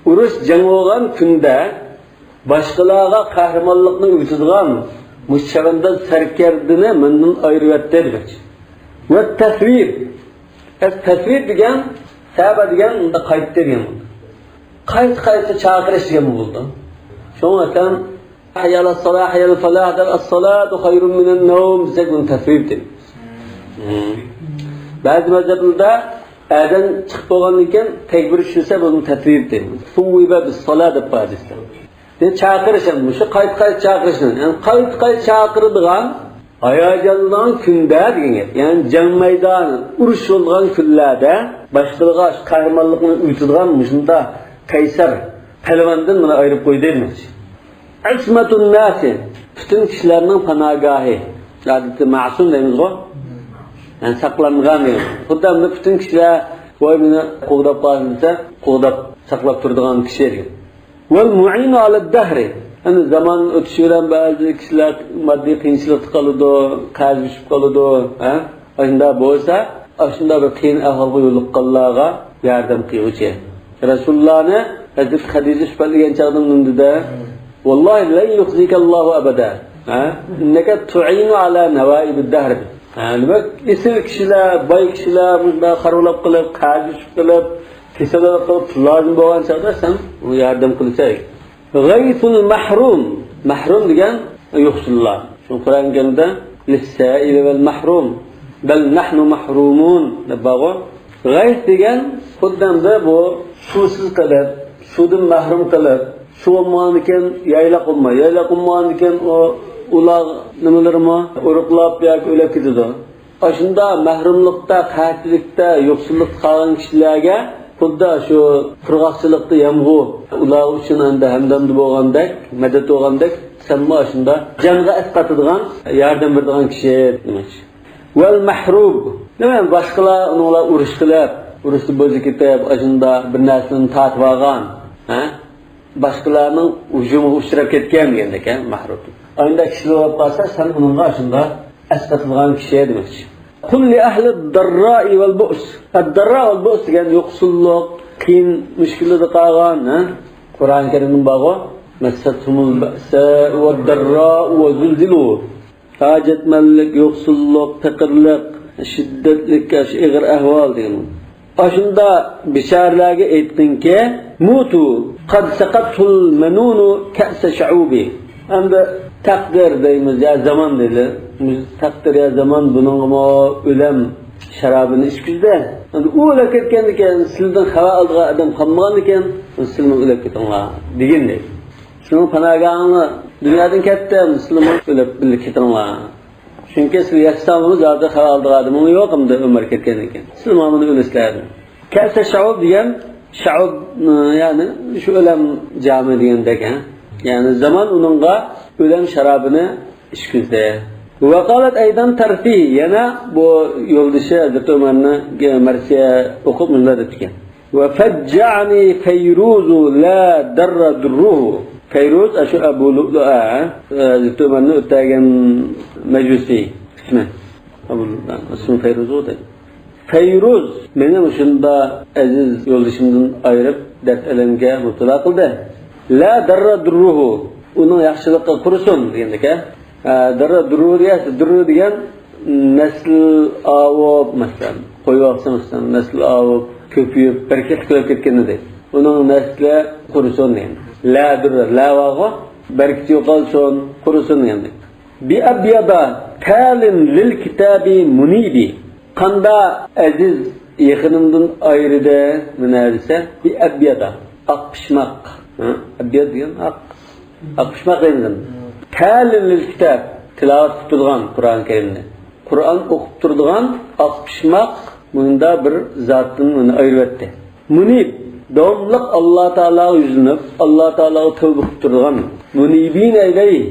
ئۇرۇش، جەڭ بولغان كۈندە باشقىلارغا قەھرىمانلىقنى ئۆگىتىدىغان مۇشۇ چەۋەنداز سەركەردىنى مەندىن ئايرىۋەتتى دېمەكچى. ۋە تەسۋىر. ئەس تەسۋىر دېگەن، سەبە دېگەن، ئۇندا قايتتى دېگەن بولىدۇ. قايتا قايتا چاقىرىش دېگەن بولىدۇ. شۇڭا سەن، ھەييە ئەلەس سالاھ، ھەييە ئەلەل فالاھ دەپ، ئەس سالاتۇ خەيرۇم مىنەن نەۋم دېسەك، بۇنى تەسۋىر دەيمىز. بەزى مەزھەپلەردە ئەزان چىقىپ بولغاندىن كېيىن تەكبىر چۈشۈرسە، بۇنى تەسۋىر دەيمىز. سۇۋۋىبە بىس سالاھ دەپ بار ھەدىستە. دېگەن چاقىرىش ھەم مۇشۇ قايتا-قايتا چاقىرىشنى، يەنى قايتا-قايتا چاقىرىدىغان، ھاياجانلانغان كۈندە دېگەن گەپ. يەنى جەڭ مەيدانى، ئۇرۇش بولىدىغان كۈنلەردە باشقىلارغا شۇ قەھرىمانلىقنى ئۆگىتىدىغان مۇشۇنداق قەيسەر پەلۋاندىن مېنى ئايرىپ قويدى دېمەكچى. ئىسمەتۇن ناسى، پۈتۈن كىشىلەرنىڭ پاناھگاھى. ئادەتتە مەسۇم دەيمىزغۇ؟ يەنى ساقلانغان دېگەن. خۇددى ئەمدى پۈتۈن كىشىلەر، ۋاي، مېنى قوغداپ قالسۇن دېسە، قوغداپ، ساقلاپ تۇرىدىغان كىشى دېگەن. ۋەل مۇئىنۇ ئەلەد دەھرى. ئەمدى زامان ئۆتۈشى بىلەن بەزى كىشىلەر ماددىي قىيىنچىلىقتا قالىدۇ، قەرز چۈشۈپ قالىدۇ، ھە؟ ئاشۇنداق بولسا، ئاشۇنداق بىر قىيىن ئەھۋالغا يولۇققانلارغا ياردەم قىلغۇچى. رەسۇلۇللانى ھەزرىتى خەدىجە سۈپەتلىگەن چاغدا نېمە دېدى؟ ۋاللاھى لەن يۇخزىكەللاھۇ ئەبەدە. ھە؟ ئىننەكە تۇئىنۇ ئەلا نەۋائىبىد دەھر. ھە، دېمەك، ئېسىل كىشىلەر، باي كىشىلەر مۇشۇنداق خارابىلاپ قېلىپ، قەرز چۈشۈپ قېلىپ، كېسەل بولۇپ قېلىپ، پۇل لازىم بولغان چاغدا سەن ئۇنى ياردەم قىلىسەن. غەيسۇل مەھرۇم. مەھرۇم دېگەن يوقسۇللار. شۇ قۇرئان كەرىمدە لىسسائىلى ۋەل مەھرۇم، بەل نەھنۇ مەھرۇمۇن دەپ بارغۇ. غەيس دېگەن خۇددى ئەمدى بۇ سۇسىز قېلىپ، سۇدىن مەھرۇم قېلىپ، سۇ بولمىغاندىكىن يايلاق بولماي، يايلاق بولمىغاندىكىن ئۇ ئۇلاغ نېمىلىرىمۇ ئورۇقلاپ ياكى ئۆلۈپ كېتىدۇ. ئاشۇنداق مەھرۇملۇقتا، قەھەتچىلىكتە، يوقسۇللۇقتا قالغان كىشىلەرگە خۇددى شۇ قۇرغاقچىلىقتا يامغۇر ئۇلار ئۈچۈن ئەمدى ھەمدەمدە بولغاندەك، مەدەت بولغاندەك، سەنمۇ ئاشۇنداق جانغا ئەسقاتىدىغان، ياردەم بېرىدىغان كىشى دېمەكچى. ۋەل مەھرۇب. نېمە، باشقىلار ئۇنىڭ بىلەن ئۇرۇش قىلىپ، ئۇرۇشتا بۆزۈپ كېتىپ، ئاشۇنداق بىر نەرسىنى تارتىپ ئالغان، ھە؟ باشقىلارنىڭ ھۇجۇمىغا ئۇچراپ كەتكەن دېگەندەك، ھە، مەھرۇب. ئانداق كىشىلەر بولۇپ قالسا، سەن ئۇنىڭغا شۇنداق ئەسقاتىدىغان كىشى دېمەكچى. قۇل لىئەھلىد دەررائى ۋەل بۇئس. ئەددەررا ۋەل بۇئس دېگەن يوقسۇللۇق، قىيىن مۈشكۈلدە قالغان، ھە؟ قۇرئان كەرىمدە بارغۇ. مەسسەتھۇمۇل بەئساءۇ ۋەددەرراءۇ ۋەزۇلزىلۇ. ھاجەتمەنلىك، يوقسۇللۇق، پېقىرلىق، شىددەتلىك، ئېغىر ئەھۋال دېگەن. ئاشۇنداق بىچارىلەرگە ئېيتقىنكى، مۇتۇ قەد سەقەتھۇل مەنۇنۇ كەئسە شەئۇبى. ئەمدى تەقدىر دەيمىز يا زامان دەيلى. تەقدىر يا زامان بۇنىڭغىمۇ ئۆلەم شارابىنى ئىچكۈزدى. ئەمدى ئۇ ئۆلۈپ كەتكەندىكىن، سىلىدىن خەۋەر ئالىدىغان ئادەم قالمىغاندىكىن، سىلىمۇ ئۆلۈپ كېتىڭلار دېگەن دەيدۇ. سىلىنىڭ پاناھگاھىڭلار دۇنيادىن كەتتى، سىلىمۇ ئۆلۈپ بىللە كېتىڭلار. چۈنكى سىلى يەتسەڭلىمۇ زادى خەۋەر ئالىدىغان ئادىمىڭلار يوق ئەمدى ئۆمەر كەتكەندىن كېيىن. سىلىمۇ مانا ئۆلىسىلەر. كەئسە شەئۇب دېگەن، شەئۇب، يەنى شۇ ئۆلەم جامى دېگەندەك، ھە؟ يەنى زامان ئۇنىڭغا ئۆلەم شارابىنى ئىچكۈزدى. ۋەقالەت ئەيدەن تەرفى، يەنە بۇ يولدىشى ھەزرىتى ئۆمەرنى مەرسىيە ئوقۇپ مۇنداق دەپتىكەن. ۋە فەججەئەنى فەيرۇزۇ لا دەررە دۇررۇھۇ. فەيرۇز، ئاشۇ ئەبۇ لۇئلۇئە، ھەزرىتى ئۆمەرنى ئۆتەگەن مەجۇسى ئىسمى. ئەبۇ لۇئلۇئە، ئىسمى فەيرۇزۇ دەيدۇ. فەيرۇز مېنى مۇشۇنداق ئەزىز يولدىشىمدىن ئايرىپ، دەرد ئەلەمگە مۇپتىلا قىلدى. لا دەررە دۇررۇھۇ، ئۇنىڭ ياخشىلىقى قۇرۇسۇن دېگەندىكەن. ھە، دەررە دۇررۇھۇ دېگەن، دۇررۇ دېگەن نەسلى ئاۋۇپ، مەسىلەن، قويۇۋالسا، مەسىلەن، نەسلى ئاۋۇپ، كۆپىيىپ، بەرىكەتلىك بولۇپ كەتكەن ئىدى. ئۇنىڭ نەسلى قۇرۇسۇن دېگەن. لا دۇررە، لا بارغۇ، بەرىكىتى يوقالسۇن، قۇرۇسۇن دېگەندەك. بىئەبيەدە تالىن لىل كىتابى مۇنىبى. قاندا ئەزىز يېقىنىمدىن ئايرىدى مېنى دېسە، بىئەبيەدە، ئاق پىشماق. ھە؟ ئەبيەد دېگەن ئاق. ئاق پىشماق دەيمىزمۇ؟ تالىن لىل كىتاب، تىلاۋەت قىلىپ تۇرىدىغان قۇرئان كەرىمنى. قۇرئان ئوقۇپ تۇرىدىغان ئاق پىشماق مۇندا بىر زاتتىن مېنى ئايرىۋەتتى. مۇنىب، داۋاملىق ئاللا تائالاغا يۈزلىنىپ، ئاللا تائالاغا تەۋبە قىلىپ تۇرىدىغان. مۇنىبىنە ئىلەيھ،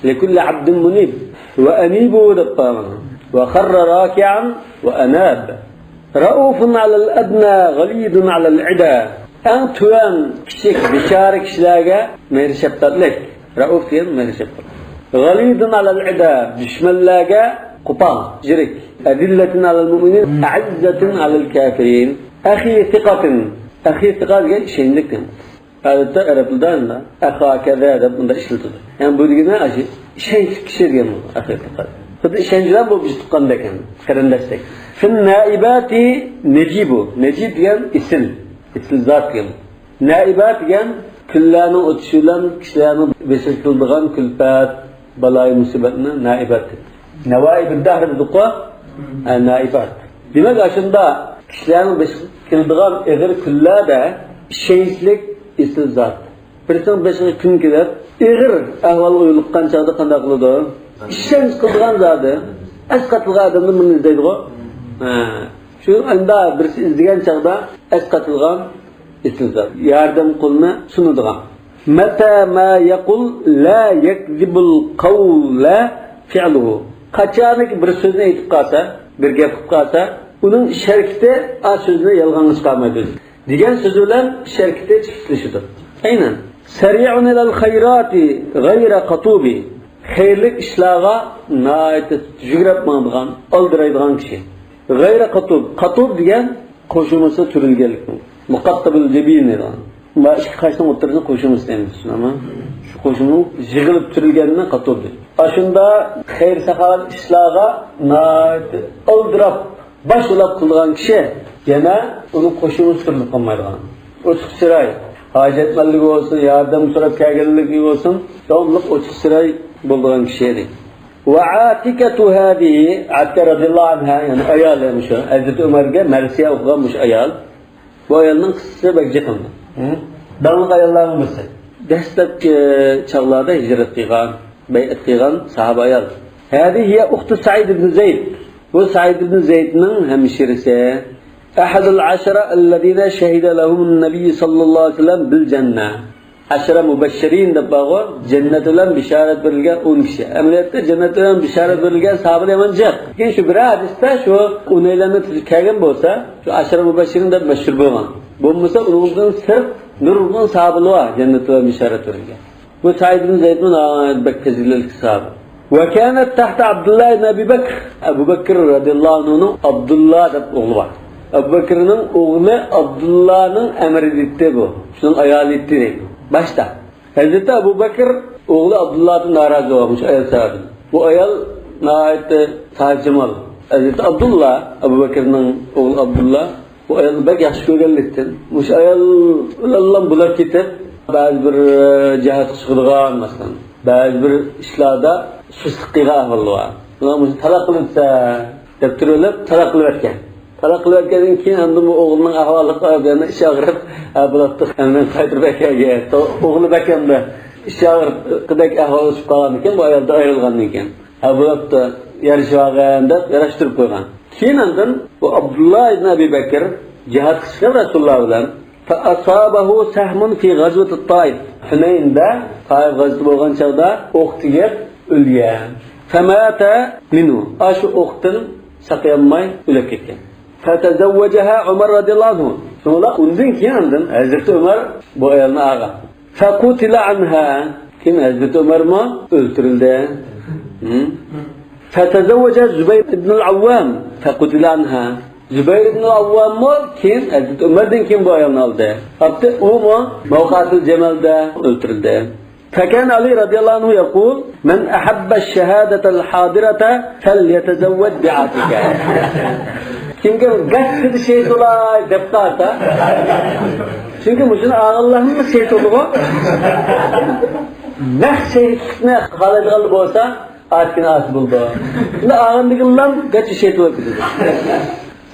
لىكۇللى ئابدىن مۇنىب. ۋە ئەنىبۇ دەپ قالغان. ۋە خەررە راكىئەن ۋە ئەناب. رەئۇفۇن ئەلەل ئەدنا، غەلىزۇن ئەلەل ئىدا. ئەڭ تۆۋەن، كىچىك، بىچارە كىشىلەرگە مېھرى شەپقەتلىك. رەئۇف دېگەن مېھرى شەپقەت. غەلىزۇن ئەلەل ئىدا، دۈشمەنلەرگە قوپال، يىرىك. ئەزىللەتۇن ئەلەل مۇئمىنىن، ئەئىززەتۇن ئەلەل كافىرىن. ئەخى سىقەتىن. ئەخى سىقە دېگەن ئىشەنچلىك دېگەن. ئادەتتە ئەرەب تىلىدا ئەخا كەزا دەپ بۇنداق ئىشلىتىدۇ. يەنى بۇ دېگىنى ئاشۇ ئىشەنچلىك كىشى دېگەن بولىدۇ، ئەخى سىقە. خۇددى ئىشەنچ بىلەن بولۇپ تۇغقاندەك، يەنى قېرىنداشتەك. فىن نائىباتى نەجىبۇ. نەجىب دېگەن ئېسىل، ئېسىل زات دېگەن. نائىبات دېگەن كۈنلەرنىڭ ئۆتۈشى بىلەن كىشىلەرنىڭ بېشىغا كېلىدىغان كۈلپەت، بالايىمۇسىبەتنى نائىبات دەيدۇ. نەۋائىبۇد دەھر دېدۇققۇ؟ ھە، نائىبات. دېمەك، ئاشۇنداق كىشىلەرنىڭ بېشىغا كېلىدىغان ئېغىر كۈنلەردە ئىشەنچلىك ئېسىل زات. بىرسىنىڭ بېشىغا كۈن كېلىپ، ئېغىر ئەھۋالغا يولۇققان چاغدا قانداق قىلىدۇ؟ ئىشەنچ قىلىدىغان زادى. ئەسقاتىدىغان ئادەمدىن بۇنى ئىزدەيدىغۇ؟ ھە. شۇ ئاندا بىرسى ئىزدىگەن چاغدا ئەسقاتىدىغان ئېسىل زات. ياردەم قولىنى سۇنىدىغان. مەتە ما يەقۇل لا يەكزىبۇل قەۋلە فىئلۇھۇ. قاچانكى بىر سۆزنى ئېيتىپ قالسا، بىر گەپ قىلىپ قالسا، ئۇنىڭ ئىش ھەرىكىتى ئا سۆزنى يالغانغا چىقارمايدۇ. دېگەن سۆزى بىلەن ئىش ھەرىكىتى چىقىشلىشىدۇ. ئەينەن. سەرىئۇن ئىلەل خەيراتى غەيرە قاتۇبى. خەيرلىك ئىشلارغا ناھايىتى يۈگرەپ ماڭىدىغان، ئالدىرايدىغان كىشى. غەيرە قاتۇب. قاتۇب دېگەن قوشۇمىسى تۈرۈلگەنلىكنى. مۇقاتتەبىل جەبىن دەيدىغان. ما ئىككى قاشنىڭ ئوتتۇرىسىنى قوشۇمىسى دەيمىز، شۇنداقمۇ؟ شۇ قوشۇمنىڭ يىغىلىپ تۈرۈلگەننى قاتۇب دەيدۇ. ئاشۇنداق خەير-ساخاۋەت ئىشلارغا ناھايىتى ئالدىراپ، باش ئۇلاپ قىلىدىغان كىشى يەنە ئۇنىڭ قوشۇمىسى تۈرۈلۈپ قالمايدىغان. ئوچۇق چىراي، ھاجەتمەنلىكى بولسۇن، ياردەم سوراپ كەلگەنلىكى بولسۇن، داۋاملىق ئوچۇق چىراي بولىدىغان كىشى ئىدى. ۋە ئاتىكەتۇ ھازىھى، ئاتىكە رەزىياللاھۇ ئەنھا، يەنى ئايالى مۇشۇ، ھەزرىتى ئۆمەرگە مەرسىيە ئوقۇغان مۇشۇ ئايال. بۇ ئايالنىڭ قىسسىسى بەك جىقىندۇ. ھە؟ داڭلىق ئاياللارنىڭ بىرسى. دەسلەپكى چاغلاردا ھىجرەت قىلغان، بەيئەت قىلغان ساھابە ئايال. ھازىھى ھىيە ئۇختۇ سەئىد ئىبن زەيد. بۇ سەئىد ئىبن زەيدنىڭ ھەمشىرىسى. ئەھەدۇل ئەشرە ئەللەزىنە شەھىدە لەھۇمۇن نەبىييۇ سەللەللاھۇ ئەلەيھى ۋەسەللەم بىل جەننە. ئەشرە مۇبەششىرىن دەپ بارغۇ، جەننەت بىلەن بېشارەت بېرىلگەن ئون كىشى. ئەمەلىيەتتە جەننەت بىلەن بېشارەت بېرىلگەن ساھابىلەر يامان جىق. لېكىن شۇ بىر ھەدىستە شۇ ئونەيلەرنى تۈزۈپ كەلگەن بولسا، شۇ ئەشرە مۇبەششىرىن دەپ مەشھۇر بولغان. بولمىسا ئۇنىڭدىن سىرت نۇرغۇن ساھابىلەر بار جەننەت بىلەن بېشارەت بېرىلگەن. بۇ سەئىد ئىبن زەيدمۇ ناھايىتى بەك پەزىلەتلىك ساھابە. ۋە كانەت تەھتە ئابدۇللا ئىبن ئەبى بەكر. ئەبۇ بەكر رەزىياللاھۇ ئەنھۇنىڭ ئابدۇللا دەپ ئوغلى بار. ئەبۇ بەكرنىڭ ئوغلى ئابدۇللانىڭ ئەمرىدە ئىدى بۇ. شۇنىڭ ئايالى ئىدى دەيدۇ. باشتا. ھەزرىتى ئەبۇ بەكر ئوغلى ئابدۇللادىن نارازى بولغان مۇشۇ ئايال سەۋەبىدىن. بۇ ئايال ناھايىتى ساھىبجامال. ھەزرىتى ئابدۇللا، ئەبۇ بەكرنىڭ ئوغلى ئابدۇللا، بۇ ئايالنى بەك ياخشى كۆرگەنلىكتىن، مۇشۇ ئايال بىلەنلا بولۇپ كېتىپ، بەزى بىر، ئە، جىھادقا چىقىدىغان، مەسىلەن، بەزى بىر ئىشلاردا سۇسلۇق قىلغان ئەھۋالى بار. بۇلار مۇشۇ تالاق قىلىۋەتسە دەپ تۇرۇۋېلىپ، تالاق قىلىۋەتكەن. تالاق قىلىۋەتكەندىن كېيىن ئاندىن بۇ ئوغلىنىڭ ئەھۋالى قاراپ، يەنە ئىچى ئاغرىپ، ھە، بولاتتى، ئەمدى مەن قايتۇرۇپ ئەكەلگەي. ئوغلى بەك ئەمدى ئىچى ئاغرىقىدەك ئەھۋال ئۆتۈپ قالغاندىكىن، بۇ ئايالدىن ئايرىلغاندىن كېيىن. ھە، بولاتتى، يارىشىۋالغىن دەپ ياراشتۇرۇپ قويغان. كېيىن ئاندىن بۇ ئابدۇللا ئىبن ئەبى بەكىر جىھادقا چىقىپ رەسۇلۇللا بىلەن. فأصابه سهم في غزوة الطائف. ھۈنەيندە، تائىف غەزۋىتى بولغان چاغدا ئوق تېگىپ ئۆلگەن. فمات منه. ئاشۇ ئوقتىن ساقىيالماي ئۆلۈپ كەتكەن. فتزوجها عمر رضي الله عنه. شۇڭا ئۇندىن كېيىن ئاندىن ھەزرىتى ئۆمەر بۇ ئايالنى ئالغان. فقتل عنها. كېيىن ھەزرىتى ئۆمەرمۇ ئۆلتۈرۈلدى. ھىم. فتزوج الزبير بن العوام فقتل عنها. زۇبەير ئىبن ئەۋۋاممۇ كېيىن، ھەزرىتى ئۆمەردىن كېيىن بۇ ئايالنى ئالدى. ئاپتۇ ئۇمۇ مەۋقەتۇل جەمەلدە ئۆلتۈرۈلدى. فكان علي رضي الله عنه يقول: من أحب الشهادة الحاضرة فليتزوج بعاتكة. كىمكى گەپ شېھىت بولاي دەپ قالسا، چۈنكى مۇشۇنى ئالغانلار ھەممە شېھىت بولىدىغۇ. نەق شېھىتلىكنى خالايدىغانلار بولسا، ئاتىكىنى ئالسا بولىدۇ. شۇنداق ئالغاندىكىنلام گەپ شېھىت بولۇپ كېتىدۇ.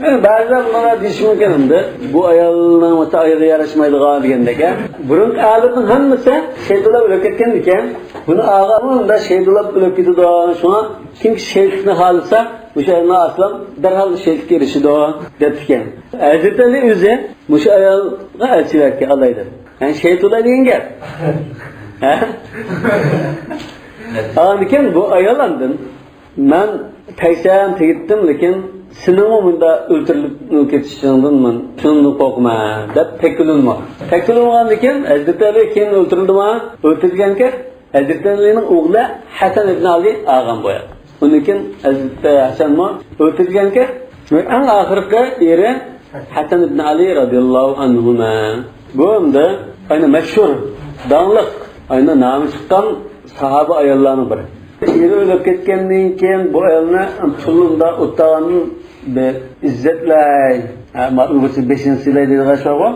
ئەمدى بەزىلەر بۇنى دېيىشى مۇمكىن ئەمدى. بۇ ئايالنىڭ مۇشۇ ئايالغا ياراشمايدىغان دېگەندەك. بۇرۇنقى ئەرلەرنىڭ ھەممىسى شېھىت بولاپ ئۆلۈپ كەتكەن ئىكەن. بۇنى ئالغان ئۇندا شېھىت بولاپ ئۆلۈپ كېتىدۇ. شۇڭا كىمكى شېھىتلىكنى خالىسا، مۇشۇ ئايالنى ئالسىلام دەرھال شېھىتلىككە ئېرىشىدۇ، دەپتىكەن. ھەزرىتى ئەلى ئۆزى مۇشۇ ئايالغا ئەلچى بەرگەن ئالاي دەپ. يەنى شېھىت بولاي دېگەن گەپ. ھە؟ ئاندىكىن بۇ ئايال ئاندىن مەن تەگسەم تېگىتتىم، لېكىن سېنىڭمۇ مۇندا ئۆلتۈرۈلۈپ كېتىشىڭدىن مەن شۇنىڭدىن قورقىمەن دەپ تەكلىمىمۇ. تەكلىمىغاندىكىن ھەزرىتى ئەلى كېيىن ئۆلتۈرۈلدىمۇ؟ ئۆلتۈرۈلگەنكەن. ھەزرىتى ئەلىنىڭ ئوغلى ھەسەن ئىبن ئەلى ئالغان بۇ يەر. ئۇنىڭدىن كېيىن ھەزرىتى ھەسەنمۇ ئۆلتۈرۈلگەنكەن. ئەڭ ئاخىرقى ئېرى ھەسەن ئىبن ئەلى رەزىياللاھۇ ئەنھۇما. بۇ ئەمدى ئەنە مەشھۇر، داڭلىق، ئەنە نامى چىققان ساھابە ئاياللارنىڭ بىرى. ئېرى ئۆلۈپ كەتكەندىن كېيىن بۇ ئايالنى تۇلۇمدا ئوتتاغان بىر ئىززەتلەي، ھە، ما-، ئۇيغۇرچە بېشىنى سىلاي دەيدىغان ئىش بارغۇ.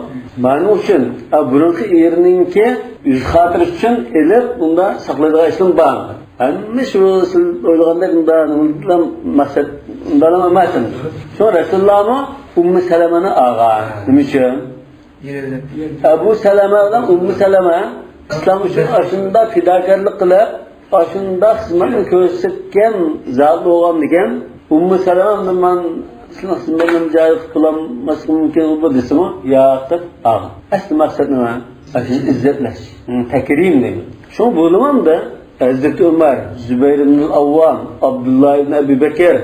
مانا ئۇنىڭ ئۈچۈن، ھە، بۇرۇنقى ئېرىنىڭكى يۈز خاتىرىسى ئۈچۈن ئېلىپ، ئۇندا ساقلايدىغان ئىشلىرى بار. ھەممە شۇ سىز ئويلىغاندەك ئۇنداق مەقسەت ئۇنداق ئەمەس. شۇ رەسۇلۇللاھمۇ ئۇممۇ سەلەمەنى ئالغان. نېمە ئۈچۈن؟ ئەبۇ سەلەمە بىلەن ئۇممۇ سەلەمە ئىسلام ئۈچۈن ئاشۇنداق پىداكارلىق قىلىپ، ئاشۇنداق خىزمەتنى كۆرسەتكەن زات بولغاندىكىن، ئۇممۇ سەلەمە بىلەن مەن سېنىڭ خىزمىتىڭنى جارى قىلىپ بولالماسلىقىم مۇمكىن بۇ دېسىمۇ، ياق دەپ ئالغان. ئەسلى مەقسەت نېمە؟ ئاشۇنى ئىززەتلەش، تەكرىم دەيمەن. شۇڭا بۇنىڭدا ھەزرىتى ئۆمەر، زۇبەير ئىبنۇل ئەۋۋام، ئابدۇللا ئىبن ئەبۇ بەكىر،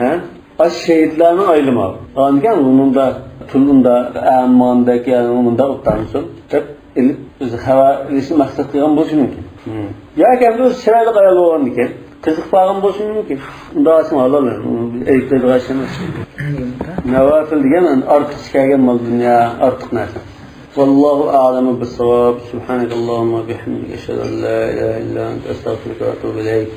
ھە؟ ئاشۇ شېھىتلەرنىڭ ئايلىمى ئالغانىكەن، ئۇنىڭدا تۇلۇمدا ئەمماندەك، يەنى مۇنداق ئوتتاڭسۇن دەپ ئېلىپ، ئۆزى خەۋەر ئېلىشنى مەقسەت قىلغان بولۇشى مۇمكىن. ياكى ئەمدى ئۆزى چىرايلىق ئايال بولغاندىكىن، قىزىقىپ قالغان بولۇشى مۇمكىن. ئۇنداق ئالسىمۇ ھالال، ئەيىبلەيدىغان ئىش ئەمەس. نەۋافىل دېگەن ئارتۇقچە كەلگەن مال دۇنيا، ئارتۇق نەرسە. والله أعلم بالصواب. سبحانك اللهم وبحمدك، أشهد أن لا إله إلا أنت، أستغفرك وأتوب إليك.